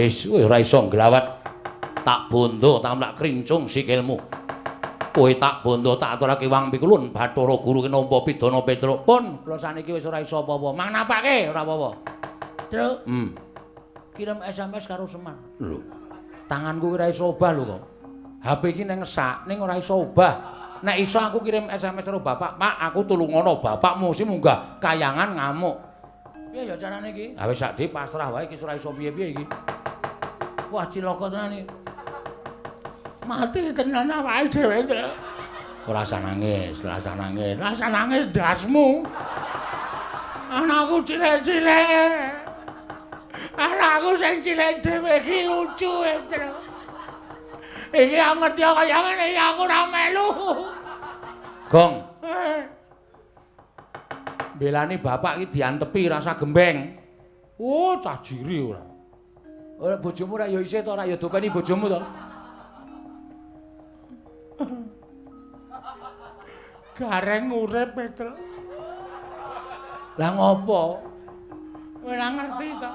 Wis kowe ora iso nglawat. Tak bondo tak mlak krincung sikilmu. Kowe tak bondo tak aturake wang pikulun Bathara Guru ki nampa pidana Petruk. Pun kula saniki wis ora iso apa-apa. Mang napake ora apa-apa. Truk. Kirim SMS karo Semar. Lho. Tanganku ora iso obah lho kok. HP iki nang ngesak ning ora iso obah. Nek iso aku kirim SMS karo bapak, "Pak, aku tulungono bapakmu sing munggah kayangan ngamuk." Piye ya carane iki? Ha wis sak dhewe pasrah wae iki ora iso piye-piye iki. Wah, cilaka tenan iki. Mati tenan awake dhewe, Truk. Ora usah nangis, ora usah nangis. Ora usah nangis ndasmu. Anakku cilik-cilik. Anakku sing cilik dhewe iki lucu, Truk. Iki aku ngerti kaya ngene iki aku ora melu. Gong. Belani bapak iki diantepi rasa gembeng. Oh, cah jiri ora. Ora bojomu ora ya isih to, ora ya dopeni bojomu to. Gareng urip, Petruk. Lah ngopo? Ora ngerti to.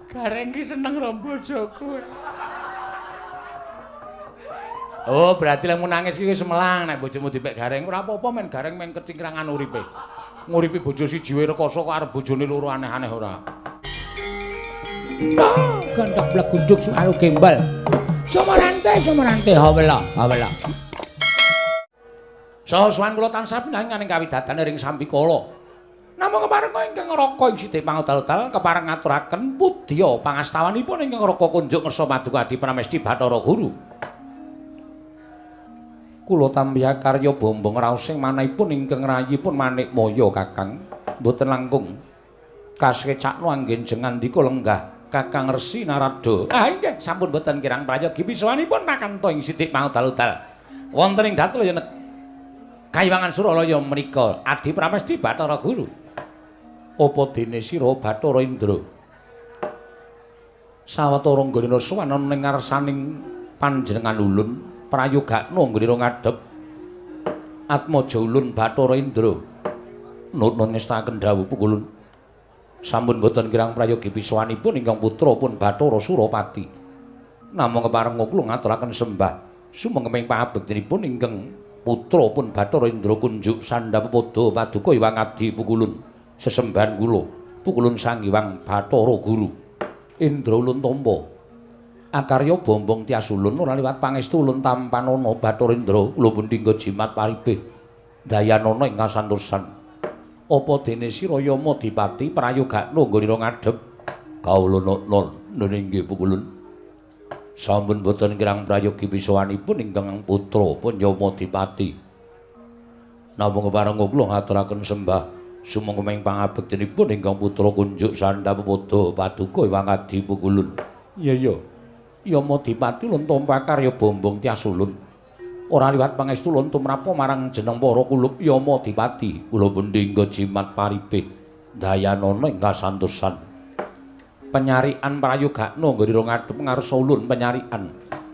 Gareng ki seneng karo bojoku. Oh, berarti lek nangis iki wis melang nek bojomu dipek gareng. Ora apa-apa men gareng men kecingkrangan uripe. Nguripi bojo siji wae rekoso kok arep bojone loro aneh-aneh ora. Gondok blegunduk suaru gembal. Sumarante, sumarante hawela, hawela. Saha sowan kula tansah pinangan ing kawidatan ring sambikala. Namung kepareng ingkang Raka ing sithik pangudal-udal kepareng ngaturaken pudya pangastawanipun ingkang Raka kunjuk ngersa paduka Adi Pramesti Bathara Guru. Kula tampi karya bombong raosing manahipun ingkang rayipun Manikmaya Kakang mboten langkung kasekcakno anggen jengandika lenggah Kakang Resi Narada. Ah inggih sampun mboten kirang prayogi pisowanipun kakanta ing sithik pangudal-udal. Wonten ing datul yen Kayiwangan Suralaya menika Adi Pramesti Bathara Guru. Apa dene sira Bathara Indra? Sawetara nggone sowan ana ing ngarsaning panjenengan ulun prayogakno nggone ngadhep Atmaja ulun Bathara Indra. Nunun ngestaken dawuh pukulun. Sampun boten kirang prayogi pisowanipun ingkang putra pun Bathara Surapati. Namung kepareng kula ngaturaken sembah sumengkeming pangabektinipun ingkang putra pun Bathara Indra kunjuk sandhap pada paduka Hyang Adi pukulun sesembahan kula pukulun Sang Hyang Bathara Guru. Indra ulun tampa akarya bombong tias ulun ora liwat pangestu ulun tampanana Bathara Indra kula pun dingga jimat paribeh dayanana ing kasantosan. Apa dene sira Yama Dipati prayogakno nggone ngadhep kawula non inggih pukulun. Sampun boten kirang prayogi pisowanipun ingkang putra pun Yama Dipati. Namung kepareng kula ngaturaken sembah sumengkeming pangabektinipun ingkang putra kunjuk sandhap pada paduka Hyang Adi pukulun. Iya iya. Yama Dipati ulun tampa karya bombong tias ulun. Ora liwat pangestu ulun tumrapa marang jeneng para kulup Yama Dipati. Kula pun dingga jimat paribeh dayanana ing kasantosan. Penyarian prayogakno nggone ngadhep ngarsa ulun penyarian.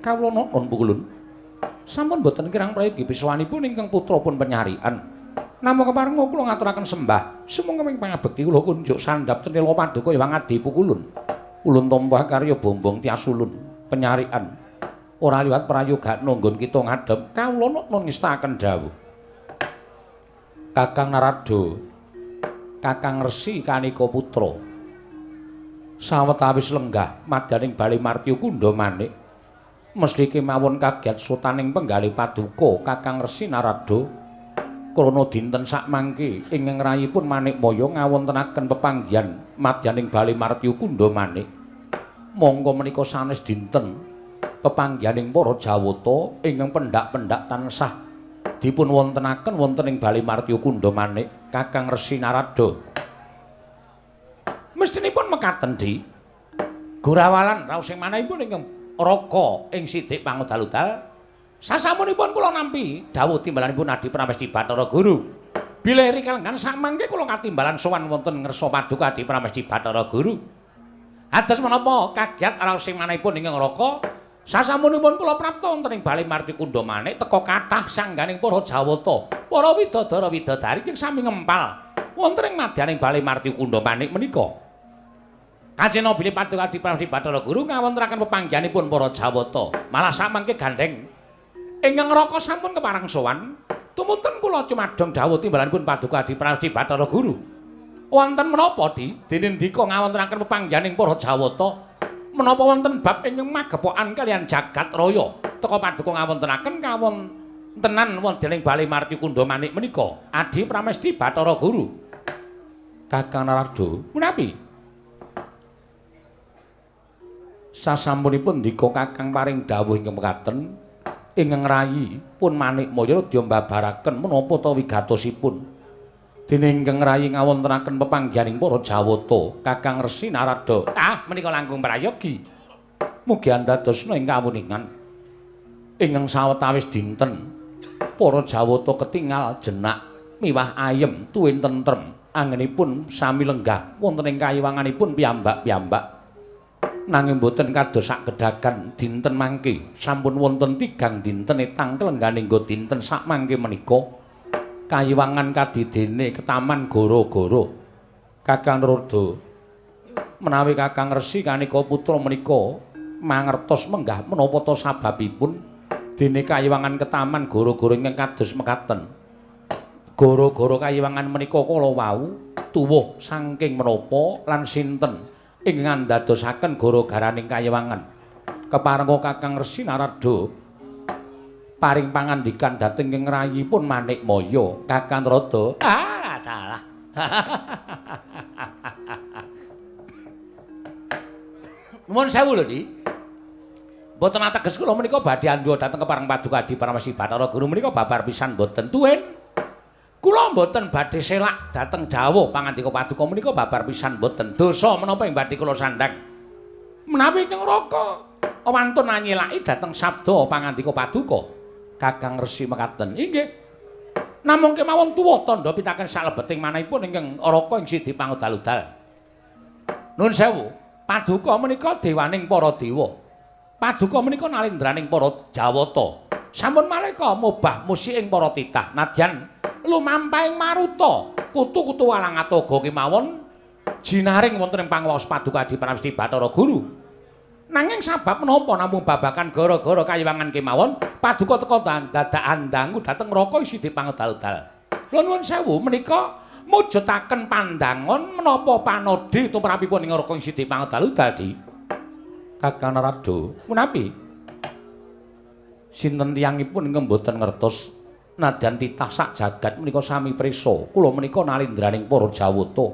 Kawula nuwun pukulun. Sampun boten kirang prayogi pisowanipun ingkang putra pun penyarian. Namung kepareng kula ngaturaken sembah sumengkeming pangabekti kula kunjuk sandhap cendela paduka Hyang Adi pukulun. Ulun tampa karya bombong tias ulun penyarian. Ora liwat prayogakno nggon kita ngadhep kawula nuwun ngestaken dawuh. Kakang Narada, Kakang Resi Kanika Putra. Sawetawis lenggah madyaning bale Martya Kunda Manik mesthi kemawon kagiat sutaning penggalih paduka Kakang Resi Narada krana dinten sakmangke ingkang rayipun Manikmaya ngawontenaken pepanggihan madyaning bale Martya Kunda Manik. Mongko menika sanes dinten pepanggihaning para Jawata ingkang pendhak-pendhak tansah dipun wontenaken wonten ing bale Martya Kunda Manik Kakang Resi Narada. Mestinipun mekaten Di. Gurawalan raosing manahipun ingkang Raka ing sidik pangudal-udal. Sasampunipun kula nampi dawuh timbalanipun Adi Pramesti Bathara Guru. Bilih rikalenggan samangke kula katimbalan sowan wonten ngersa paduka Adi Pramesti Bathara Guru. Ados menapa kagiat raosing manahipun ingkang Raka sasampunipun kula prapta wonten ing bale Martya Kunda Manik teka kathah sangganing para Jawata, para widodara widodari ingkang sami ngempal wonten ing madyaning bale Martya Kunda Manik menika. Kacena bilih Paduka Adi Pramesti Bathara Guru ngawontenaken pepanggihanipun para Jawata. Malah samangke gandheng ingkang Raka sampun kepareng sowan. Tumunten kula cumadong dawuh timbalanipun Paduka Adi Pramesti Bathara Guru. Wonten menapa, Di? Dene ndika ngawontenaken pepanggihaning para Jawata. Menapa wonten bab ingkang magepokan kaliyan jagat raya? Teka Paduka ngawontenaken kawontenan wonten ing Bale Marti Kundha Manik menika. Adi Pramesti Bathara Guru. Kakang Narada, menawi sasampunipun ndika Kakang paring dawuh ingkang mekaten ingkang rayi pun Manikmaya rada mbabaraken menapa ta wigatosipun. Dene ingkang rayi ngawontenaken pepanggihaning para Jawata, Kakang Resi Narada. Ah, menika langkung prayogi. Mugi andadosna ing kawuningan. Ingkang sawetawis dinten para Jawata ketingal jenak miwah ayem tuwin tentrem anggenipun sami lenggah wonten ing kayiwanganipun piyambak-piyambak. Nanging boten kados sakedhagan dinten mangke, sampun wonten tigang dinten etang kelengganing nggo dinten sakmangke menika kayiwangan kadidene ketaman goro-goro. Kakang Narada, menawi Kakang Resi kanika putra menika mangertos menggah menapa ta sababipun dene kayiwangan ketaman goro-goro ingkang kados mekaten. Goro-goro kayiwangan menika kala wau tuwuh saking menapa lan sinten ingkang andadosaken gara-garaning kayiwangan. Keparenga Kakang Resi Narada paring pangandikan dhateng ing rayipun Manikmaya. Kakang Narada, ah dalah. Nuwun sewu lho, Di. Mboten ateges kula menika badhe andhuwa dhateng kepareng Paduka Adi Pramesti Bathara Guru menika babar pisan mboten tuwin. Kula mboten badhe selak dhateng dawuh pangandika paduka menika babar pisan mboten. Dosa menapa ing badhe kula sandhang. Menawi ingkang Raka wantun anyelaki dhateng sabda pangandika paduka. Kakang Resi mekaten. Inggih. Namung kemawon tuwuh tandha pitaken salebeting manahipun ingkang Raka ing sidi pangudal-udal. Nun sewu, paduka menika dewaning para dewa. Paduka menika nalendraning para Jawata. Sampun maleka mobah musik ing para titah nadyan lumampahing maruta kutu-kutu walang atoga kemawon jinaring wonten ing pangwaos Paduka Adi Pramesti Bathara Guru. Nanging sabab menapa namung babakan gara-gara kayiwangan kemawon paduka teka dadakan dangu dhateng Raka isi dipangedal-dal. Lha nuwun sewu menika mujudaken pandangon menapa panodhi tumrapipun ing Raka isi dipangedal-dal, Di? Kakang Narada, menawi sinten tiyangipun ingkang mboten ngertos nadyan titah sak jagat menika sami prisa. Kula menika nalendraning para Jawata.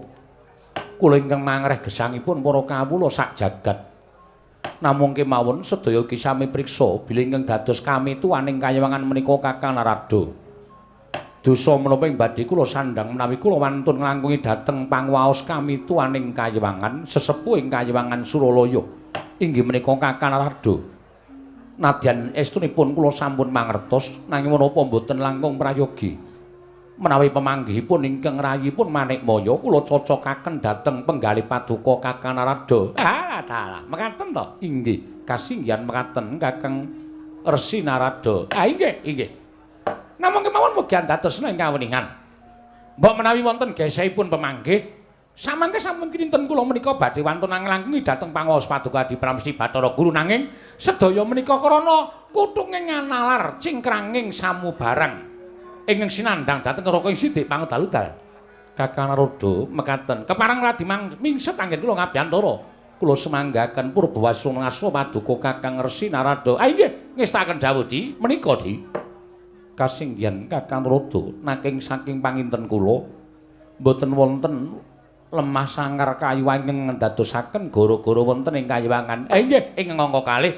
Kula ingkang mangreh gesangipun para kawula sak jagat. Namung kemawon sedaya iki sami priksa bilih ingkang dados kamituwaning kayiwangan menika Kakang Narada. Dosa menapa ing badhe kula sandhang menawi kula wantun nglangkungi dhateng pangwaos kamituwaning kayiwangan sesepuh ing kayiwangan Suralaya inggih menika Kakang Narada. Nadyan estunipun kula sampun mangertos nanging menapa mboten langkung prayogi. Menawi pemanggihipun ingkang rayipun Manikmaya kula cocokaken dhateng penggalih paduka Kakang Narada. Ah dalah, mekaten to? Inggih, kasinggihan mekaten Kakang Resi Narada. Ah inggih, inggih. Namung kemawon mugi andadosna ing kawuningan. Mbok menawi wonten gesehipun pemanggih, samangke sampun kinten kula menika badhe wantun nglangkungi dhateng pangaos Paduka Adi Pramesti Bathara Guru nanging sedaya menika krana kutunge nganalar cingkranging samubarang ingkang sinandhang dhateng Raka ing sithik pangedal-udal. Kakang Narada mekaten kepareng radi mingset anggen kula ngabiyantara. Kula semanggaken purbawasung ngasta paduka Kakang Resi Narada. Ah inggih, ngestakaken dawuh Di, menika Di. Kasinggihan Kakang Narada naking saking panginten kula mboten wonten lemah sangar kayu ingkang ndadosaken gara-gara wonten ing kayiwangan. Inggih, ing angka kalih.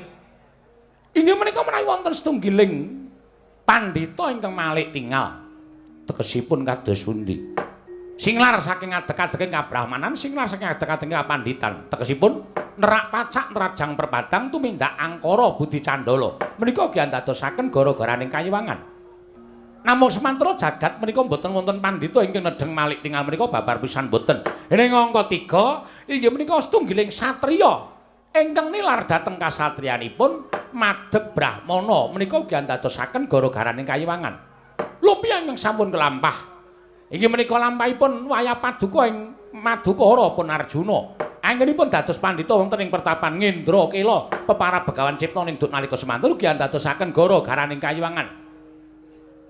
Inggih menika menawi wonten setunggiling pandhita ingkang malik tingal. Tegesipun kados pundi? Singlar saking adeg-adeking kabrahmanan, singlar saking adeg-adeking kapanditan. Tegesipun nerak pacak nerajang perpadang tumindak angkara budi candala. Menika ugi andadosaken gara-garaning kayiwangan. Namung semantra jagat menika mboten wonten pandhita ingkang nedheng malik tingal menika babar pisan mboten. Ing angka 3 inggih menika setunggiling satriya ingkang nilar dhateng kasatriyanipun madeg brahmana menika ugi andadosaken gara-garaning kayiwangan. Lupi ingkang sampun kelampah. Inggih menika lampahipun wayah paduka ing Madukara pun Arjuna. Anggenipun dados pandhita wonten ing pertapan Ngendra Kela peparab Begawan Cipta ning duk nalika semanten ugi andadosaken gara-garaning kayiwangan.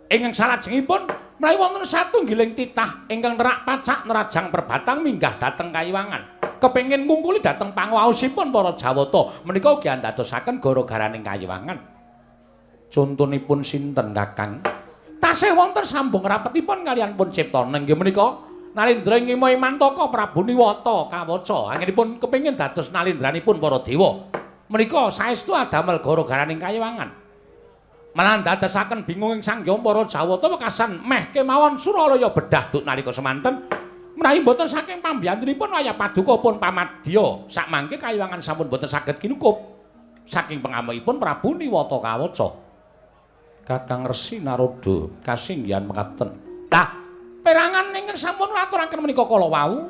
Ingkang salajengipun menawi wonten satunggiling titah ingkang nerak pacak nerajang perbatang minggah dhateng kayiwangan. Kepengin ngungkuli dhateng panguwaosipun para Jawata menika ugi andadosaken gara-garaning kayiwangan. Contonipun sinten Kakang? Tasih wonten sambung rapetipun kaliyan pun Cipta nenggih menika Nalendra ing Imantaka Prabu Niwata Kawaca anggenipun kepengin dados nalendranipun para dewa. Menika saestu adamel gara-garaning kayiwangan. Malah ndadosaken bingung ing sangya para Jawata wekasan meh kemawon Suralaya bedah duk nalika semanten. Menawi mboten saking pambiyantunipun wayah paduka pun pamadya sakmangke kayiwangan sampun mboten saged kinukup saking pengamukipun Prabu Niwata Kawaca. Kakang Resi Narada kasinggihan mekaten. Lah perangan ingkang sampun aturaken menika kala wau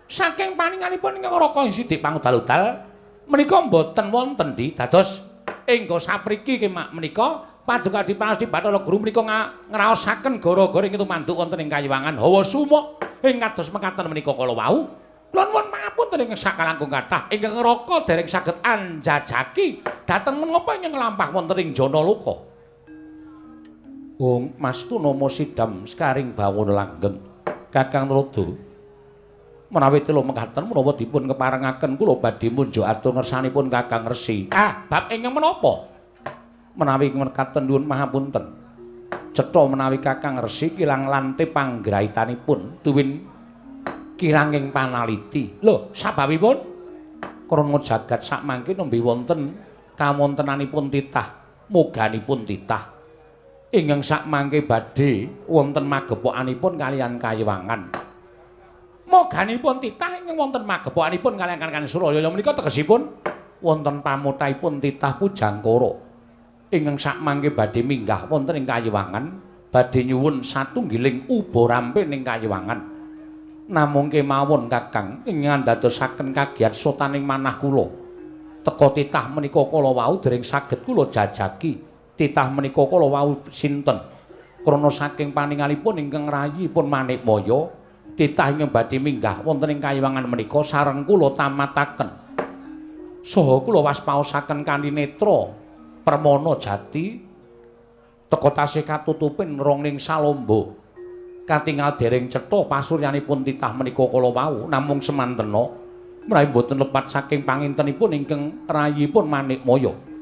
saking paningalipun ingkang Raka Sidik pangudal-udal menika mboten wonten di dados engga sapriki menika Paduka Dipanasti Bathara Guru menika ngraosaken gara-gara ing tumanduk wonten ing kayiwangan hawa sumuk ing kados mekaten menika kala wau. Kula nuwun pangapunten ingkang sakalangkung kathah ingkang Raka dereng saged anjajaki dhateng menapa ingkang lampah wonten ing Janaloka. Wong mastu nama sidam sekaring bawana langgeng. Kakang Narada menawi telu mekaten menawa dipun keparengaken kula badhe munjuk atur ngersanipun Kakang Resi. Ah, bab ingkang menapa? Menawi mekaten nyuwun mahapunten. Cetha menawi Kakang Resi kilang lante panggraitanipun tuwin kiranging panaliti. Lho, sababipun krana jagat sakmangke nembe wonten kawontenanipun titah, moganipun titah ingkang sakmangke badhe wonten magepokanipun kaliyan kayiwangan. Moganipun titah ingkang wonten magepokanipun kaliyan kaliyan Suralaya menika tegesipun wonten pamotahipun titah Pujangkara ingkang sakmangke badhe minggah wonten ing kayiwangan, badhe nyuwun satunggiling uba rampe ning kayiwangan. Namung kemawon Kakang ingkang ndadosaken kagiyat sotaning manah kula. Teka titah menika kala wau dereng saged kula jajaki. Titah menika kala wau sinten? Krana saking paningalipun ingkang rayipun Manikmaya, titah ingkang badhe minggah wonten ing kayiwangan menika sareng kula tamataken. Saha kula waspaosaken kanthi netra permana jati teka tasih katutupin rongning salomba. Katingal dereng cetha pasuryanipun titah menika kala wau namung semantena menawi mboten lepat saking pangintenipun ingkang rayipun Manikmaya.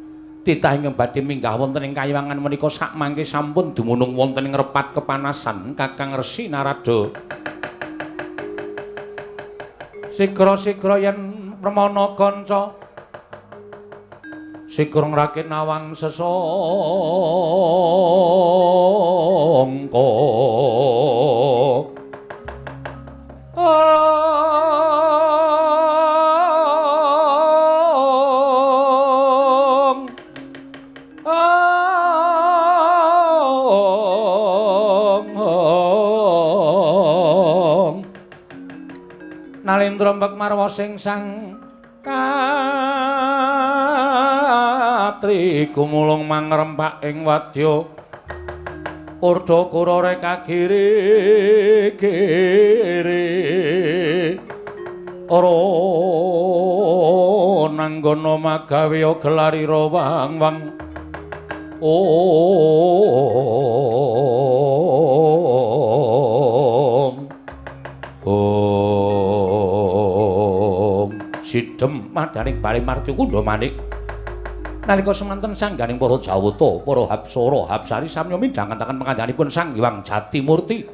Titah ingkang badhe minggah wonten ing kayiwangan menika sakmangke sampun dumunung wonten ing repat kepanasan Kakang Resi Narada. Sigra-sigra yen permana kanca sigra ngrakit nawang sesangka. Nalendra mbek marwa sing sang katri gumulung mangrempak ing wadya kurda kura reka kiri kiri ora nanggono magawe gelarira wang-wang. Om Om sidhem madaning bali marti kundha manik. Nalika semanten sangganing para Jawata, para Hapsara, Hapsari samya midhangetaken pangandhanipun Sang Hyang Jatimurti.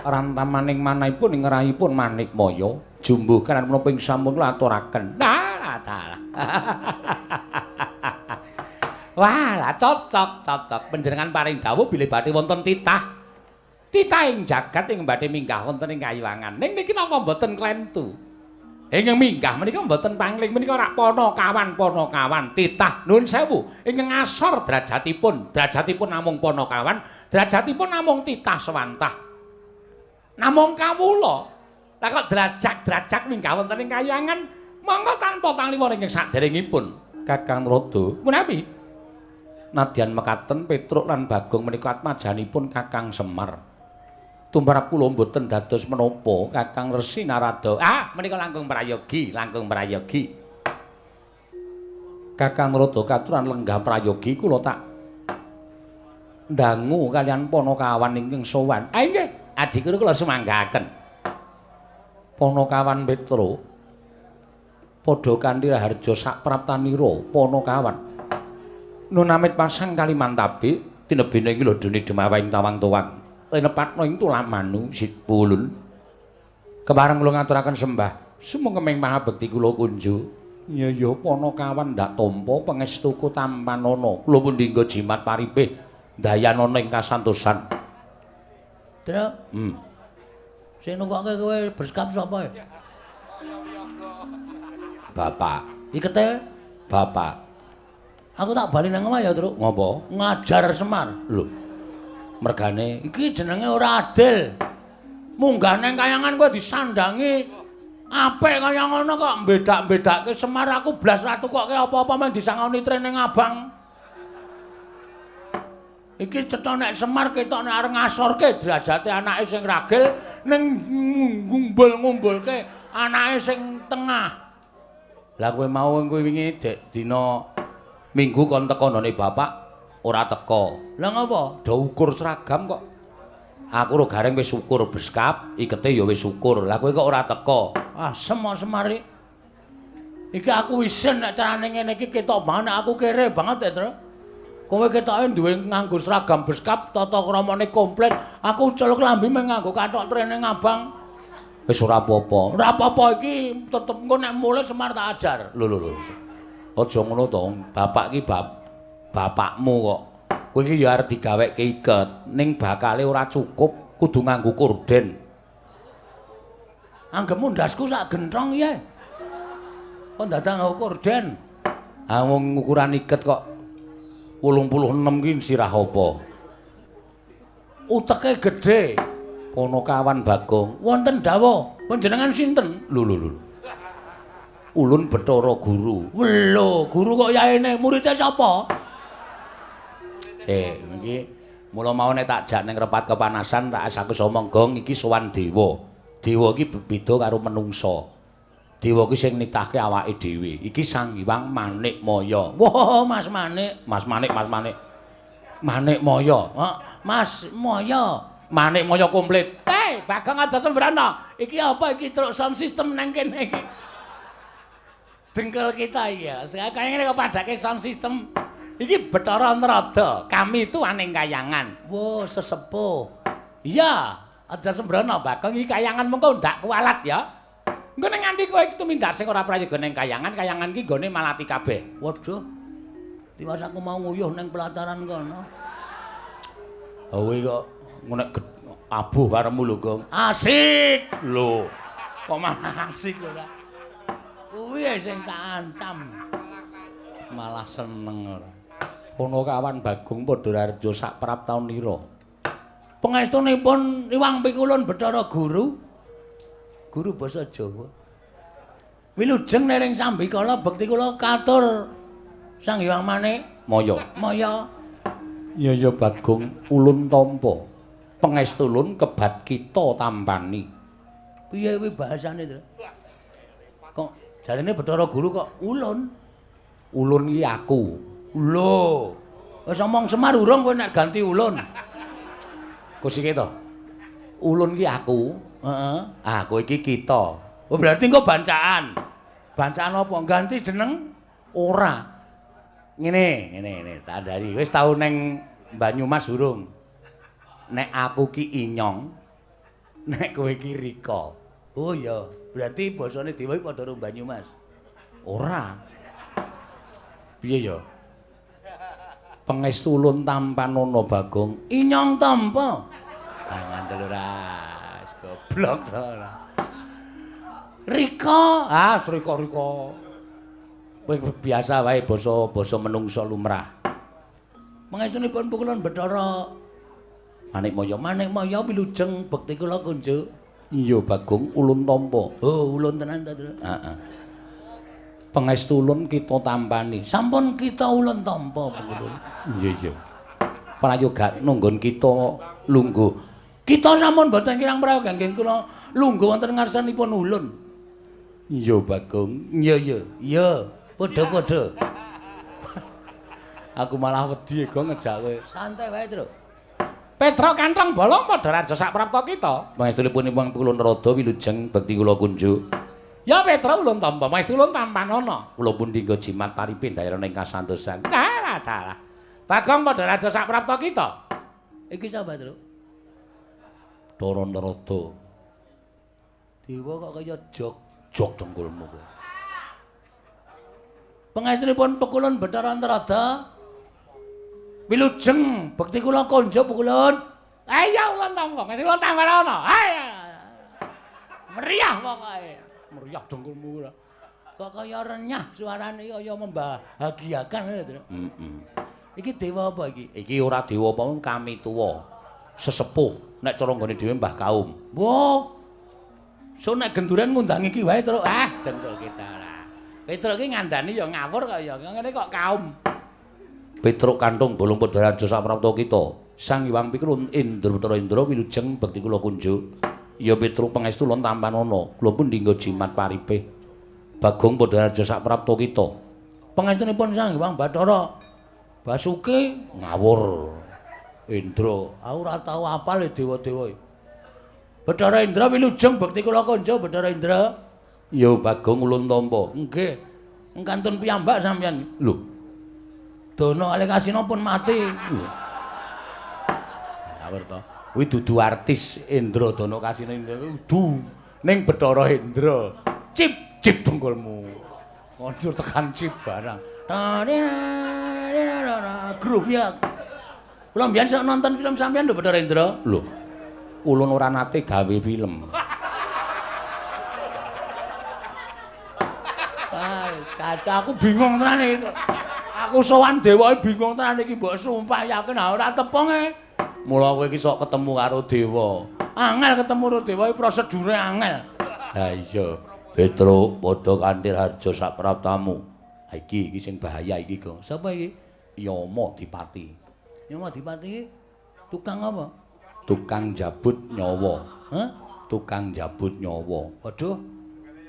Rantamaning manahipun ing rayipun Manikmaya jumbuh kanan menapa ing sampun kula aturaken. Lah dalah. Wah, lah cocok, cocok. Panjenengan paring dawuh bilih badhe wonten titah. Titah ing jagat ing badhe minggah wonten ing kayiwangan. Ning niki napa mboten klentu? Ingkang minggah menika mboten pangling menika rak panakawan panakawan titah nuwun sewu ingkang ngasor derajatipun, derajatipun namung panakawan, derajatipun namung titah sewantah. Namung kawula. Lah kok derajat-derajat minggah wonten ing kayiwangan monggo tanpa tangliwor ingkang saderengipun Kakang Narada. Punapi? Nadyan mekaten Petruk lan Bagong menika atmajanipun Kakang Semar. Tumrap kula mboten dados menapa Kakang Resi Narada. Ah, menika langkung prayogi, langkung prayogi. Kakang Narada katuran lenggah prayogi kula tak ndangu kalian Panakawan ingkang sowan. Ah nggih, adikku kula sumanggaken. Panakawan Petra padha kanthi raharja sapraptanira Panakawan. Nun amit pasang Kalimantabe tinebene ing lodone Demawa ing tawang-tawang. Linepatna ing tulamanu sipulun. Kepareng kula ngaturaken sembah sumangga maha bekti kula kunjuk. Ya ya Panakawan ndak tampa pangestuku tampanana. Kula pundi nggo jimat paripih dayanana ing kasantosan. Truk. Sing nunggokke kowe berskap sapa ya? Bapak. Ikete? Bapak. Aku tak bali nang omah ya, Truk. Ngopo? Ngajar Semar. Lho. Mergane iki jenenge ora adil. Munggah nang kayangan kowe disandangi apik kaya ngono kok mbedak-mbedake Semar aku blas ra tukokke apa-apa men disangoni training abang. Iki cetha nek Semar ketok nek arep ngasorke derajate anake sing ragil ning ngumbul-ngumbulke anake sing tengah. Lah kowe mau kowe wingi dek dina Minggu kon teko none bapak ora teko. Lah ngopo? Do ukur seragam kok. Aku ro gareng wis ukur beskap, ikete ya wis ukur. Lah kowe kok ora teko? Ah, semar iki. Iki aku isin nek carane ngene iki ketok banget aku kere banget ya, Tru. Kowe ketoke duwe nganggo seragam beskap, tata kramane komplit. Aku celuk klambi mung nganggo kathok training abang. Wis ora apa-apa. Ora apa-apa iki tetep engko nek mulih Semar tak ajar. Lho lho lho. Aja ngono to, bapak iki bapakmu kok. Kowe iki ya arep digawekke iket, ning bakale ora cukup, kudu nganggo korden. Anggepmu ndasku sak genthong ya. Kok dadak nganggo korden? Ha wong ukuran iket kok 86 ki sirah apa? Uteke gedhe. Panakawan Bagong, wonten dawuh. Panjenengan sinten? Lho lho lho. Ulun Bathara Guru. Lho, guru kok yaene muridé sapa? Sik, iki mula mau nek tak jak ning repat kepanasan tak aku omong gong iki sowan dewa. Dewa iki beda karo menungsa. Dewa iki sing nitahke awake dhewe. Iki Sang Hyang Manik Maya. Wah, Mas Manik, Mas Manik, Mas Manik. Manik Maya. Mas Maya. Manik Maya komplit. Hei, Bagong aja sembrana. Iki apa iki truk sound system nang kene iki? Dengkel kita iya. Kaya ngene kok padake sound system. Iki Bathara Narada, kami itu aning kayangan. Wah, sesepuh. Iya, aja sembrono Bagong iki kayangan mengko ndak kualat ya. Engko nek nganti kowe tumindak sing ora prayoga ning kayangan, kayangan iki nggone malati kabeh. Waduh. Tiwas aku mau nguyuh ning pelataran kono. Ha kowe kok nek abuh karemu lho, Gong. Asik. Lho. Kok malah asik ora? Kuwi sing tak ancam. Malah seneng ora. Panakawan Bagong padha raharja sak praptaunira. Pangestunipun Iwang Pikulun Bathara Guru. Guru basa Jawa. Wilujeng nering sambikala bekti kula katur Sang Hyang Manik Maya. Maya. Ya ya Bagong ulun tampa. Pangestulun kebat kita tampani. Piye kuwi bahasane to? Kok jarene Bathara Guru kok ulun? Ulun iki aku. Lho, wis omong Semar urung kowe nek ganti ulun. Kusike to. Ulun ki aku. Heeh. Ah, kowe iki kita. Oh, berarti engko bancaan. Bancaan apa? Ganti jeneng? Ora. Ngene, ngene, ngene, tak andhari. Wis tau neng Banyumas urung? Nek aku ki Inyong, nek kowe ki Rika. Oh iya, berarti basane dhewe padha karo Banyumas. Ora. Piye ya? Pangestu ulun tampanana Bagong. Inyong tampa. Ah ngandel ora. Goblok to ora. Rika, ah Rika-Rika. Kowe biasa wae basa-basa menungsa lumrah. Pangestunipun pukulun Bathara Manik Maya. Manik Maya wilujeng bekti kula kunjuk. Iya Bagong ulun tampa. Oh, ulun tenan to, Tru. Heeh. Pangestu ulun kita tampani. Sampun kita ulun tampa pukulun. Iya iya. Prayoga nunggon kita lungguh. Kita sampun boten kirang prayoga nggih kula lungguh wonten ngarsanipun ulun. Iya Bagong. Iya iya. Iya, padha-padha. Aku malah wedi Gong ngejak kowe. Santai wae, Truk. Petruk Kanthong Bolong padha raja sak prapta kita. Pangestunipun Hyang Pikulun Rada wilujeng bekti kula kunjuk. Ya Petruk ulun tampa, pangestu ulun tampanana. Kula pundi nggo jimat paripe ndayana ing kasantosan. Dalah dalah. Bagong padha raja sak prapta kita. Iki sapa, Truk? Bathara Narada. Dewa kok kaya jog jog dengkulmu kowe. Pangestunipun Pekulun Bathara Narada. Wilujeng bekti kula konjo Pekulun. Ayo ulun tampa, ngesih ulun tampanana. Ayo. Meriah pokoke. Meriah dengkulmu ora. Kok kaya renyah suarane kaya membahagiakan lho, Truk. Heeh. Iki dewa apa iki? Iki ora dewa apa kami tuwa. Sesepuh nek cara nggone dhewe Mbah Kaum. Wah. So nek genduren ngundang iki wae, Truk. Ah, dengkul kita ora. Petruk iki ngandani ya ngawur kok ya. Ngene kok kaum. Petruk Kanthong Bolong padha raja saprapta kita. Sang Hyang Pikulun Indra Bathara Indra wilujeng bekti kula kunjuk. Ya Petruk pangestu ulun tampanana. Kula pundi nggo jimat paripe. Bagong padha raja saprapta kita. Pangestunipun Sang Hyang Bathara Basuki ngawur. Indra, aku ora tau apal dewa-dewa. Bathara Indra wilujeng bekti kula konjo Bathara Indra. Ya Bagong ulun tampa. Nggih. Kantun piyambak sampeyan. Lho. Dono kalih Kasina pun mati. Ngawur to. Kuwi dudu artis Indra Dono Kasina Indra kudu ning Bathara Indra. Cip cip dengkulmu. Kondur tekan cip barang. Grup ya. Kula mbiyen sok nonton film sampeyan lho Bathara Indra. Lho. Ulun ora nate gawe film. Ah, kaca aku bingung tenan iki. Aku sowan dewa bingung tenan iki mbok sumpah yakin ora tepung e. Mula kowe iki sok ketemu karo dewa. Angel ketemu karo dewa iki prosedure angel. Ha iya, Petruk padha kanthi harja sak praptamu. Ha iki iki sing bahaya iki, Gong. Sapa iki? Yama Dipati. Yama Dipati tukang apa? Tukang jabut nyawa. Hah? Tukang jabut nyawa. Waduh.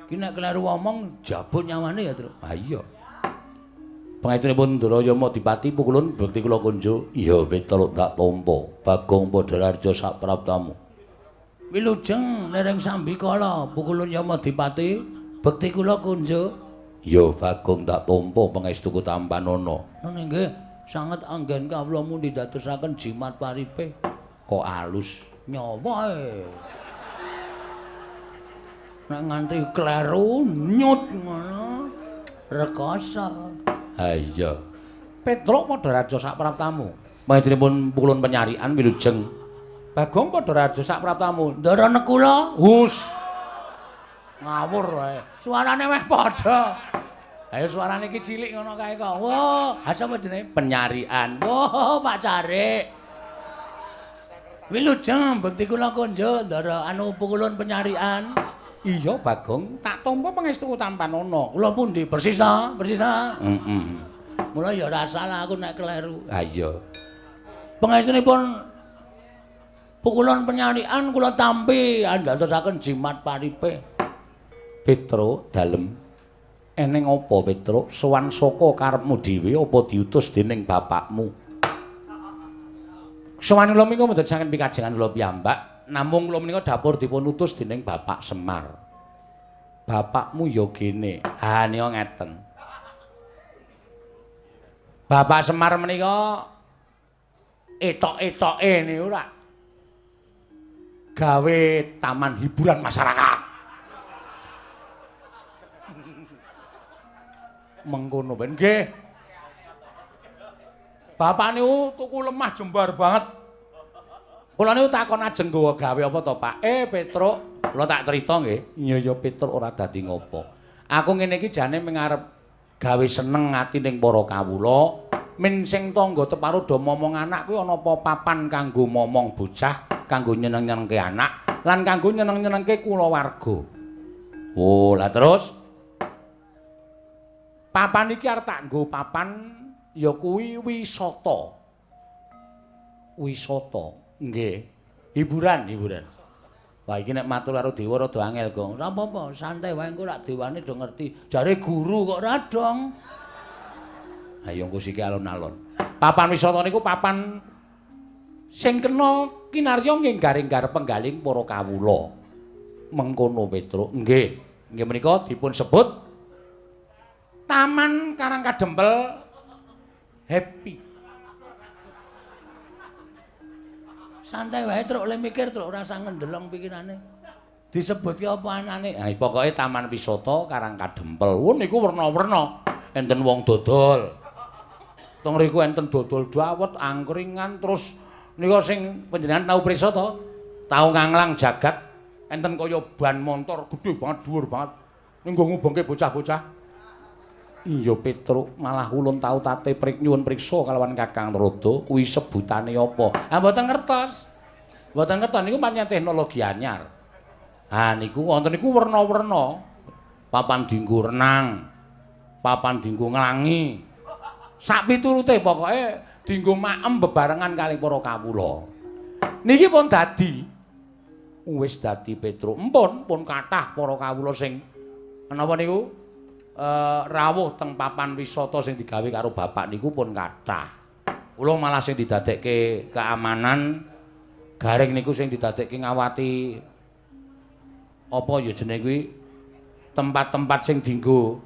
Iki nek kleru omong jabut nyawane ya, Truk. Ha iya. Pangestunipun Ndara Yama Dipati pukulun bekti kula kunjuk. Iya Petruk tak tampa. Bagong padha raja sak praptamu. Wilujeng nereng sambikala pukulun Yama Dipati bekti kula kunjuk. Ya Bagong tak tampa pangestuku tampanana. Ngono nggih, sanget anggen kawula mundi dadosaken jimat paripe. Kok alus nyawa e. Nek nganti kleru nyut ngono rekoso. Ha iya. Petruk padha raja sak praptamu. Pangestunipun pukulun penyarian wilujeng. Bagong padha raja sak praptamu. Ndara nekula. Hus. Ngawur wae. Suarane meh padha. Ayo suarane iki cilik ngono kae kok. Wah, ha sapa jenenge? Penyarian. Wah, Pak Carik. Wilujeng bekti kula konjo ndara anu pukulun penyarian. Iya Bagong, tak tampa pangestuku tampanana. Kula pundi? Persis ta? Persis ta? Heeh. Mula ya ora salah aku nek kleru. Ha iya. Pangestunipun pukulun penyarian kula tampi andadosaken jimat paripe. Petruk dalem. Eneng apa Petruk? Sowan saka karepmu dhewe apa diutus dening bapakmu? Sowan kula menika mboten saking pikajengan kula piyambak, namung kula menika dapur dipun utus dening Bapak Semar. Bapakmu ya gene. Ha nika ngeten. Bapak Semar menika etok-etoke niku ora gawe taman hiburan masyarakat. Mengkono ben nggih. Bapak niku tuku lemah jembar banget. Kula niku takon ajeng nggawa gawe apa to, Pak? Petruk, kula tak crita nggih. Iya ya Petruk ora dadi ngopo. Aku ngene iki jane mengarep gawe seneng ati ning para kawula. Men sing tangga teparo do momong anak kuwi ana apa papan kanggo momong bocah, kanggo nyeneng-nyenengke anak, lan kanggo nyeneng-nyenengke kulawarga. Oh, lah terus papan iki arep tak nggo papan ya kuwi wisata. Wisata, nggih. Hiburan, hiburan. Wah iki nek matur karo dewa rada angel, Gong. Ora apa-apa, santai wae engko rak dewane do ngerti. Jare guru kok ora dong. Ayo engko siki alon-alon. Papan wisata niku papan sing kena kinarya nginggar-inggar penggaling para kawula. Mengkono Petruk. Nggih. Nggih menika dipun sebut Taman Karang Kadempel Happy. Santai wae truk le mikir truk ora usah ngendelong pikirane. Disebutke apa anane? Ha pokoke Taman Wisata Karang Kadempel. Wo niku werna-werna. Enten wong dodol. Teng mriku enten dodol dawet, angkringan, terus nika sing panjenengan tau prisa to? Tau nganglang jagat enten kaya ban montor gedhe banget, dhuwur banget. Ning nggo ngubengke bocah-bocah. Iya Petruk, malah ulun tau tate prik nyuwun priksa kalawan Kakang Narada kuwi sebutane apa? Ah mboten ngertos. Mboten ngertos niku pancen teknologi anyar. Ha niku wonten niku werna-werna. Papan dienggo renang, papan dienggo nglangi. Sak piturute pokoke dienggo maem bebarengan kalih para kawula. Niki pun dadi. Wis dadi Petruk. Empun pun kathah para kawula sing menapa niku? Rawuh teng papan wisata sing digawe karo bapak niku pun kathah. Kula malah sing didadekke keamanan garing niku sing didadekke ngawati apa ya jenenge kuwi tempat-tempat sing dienggo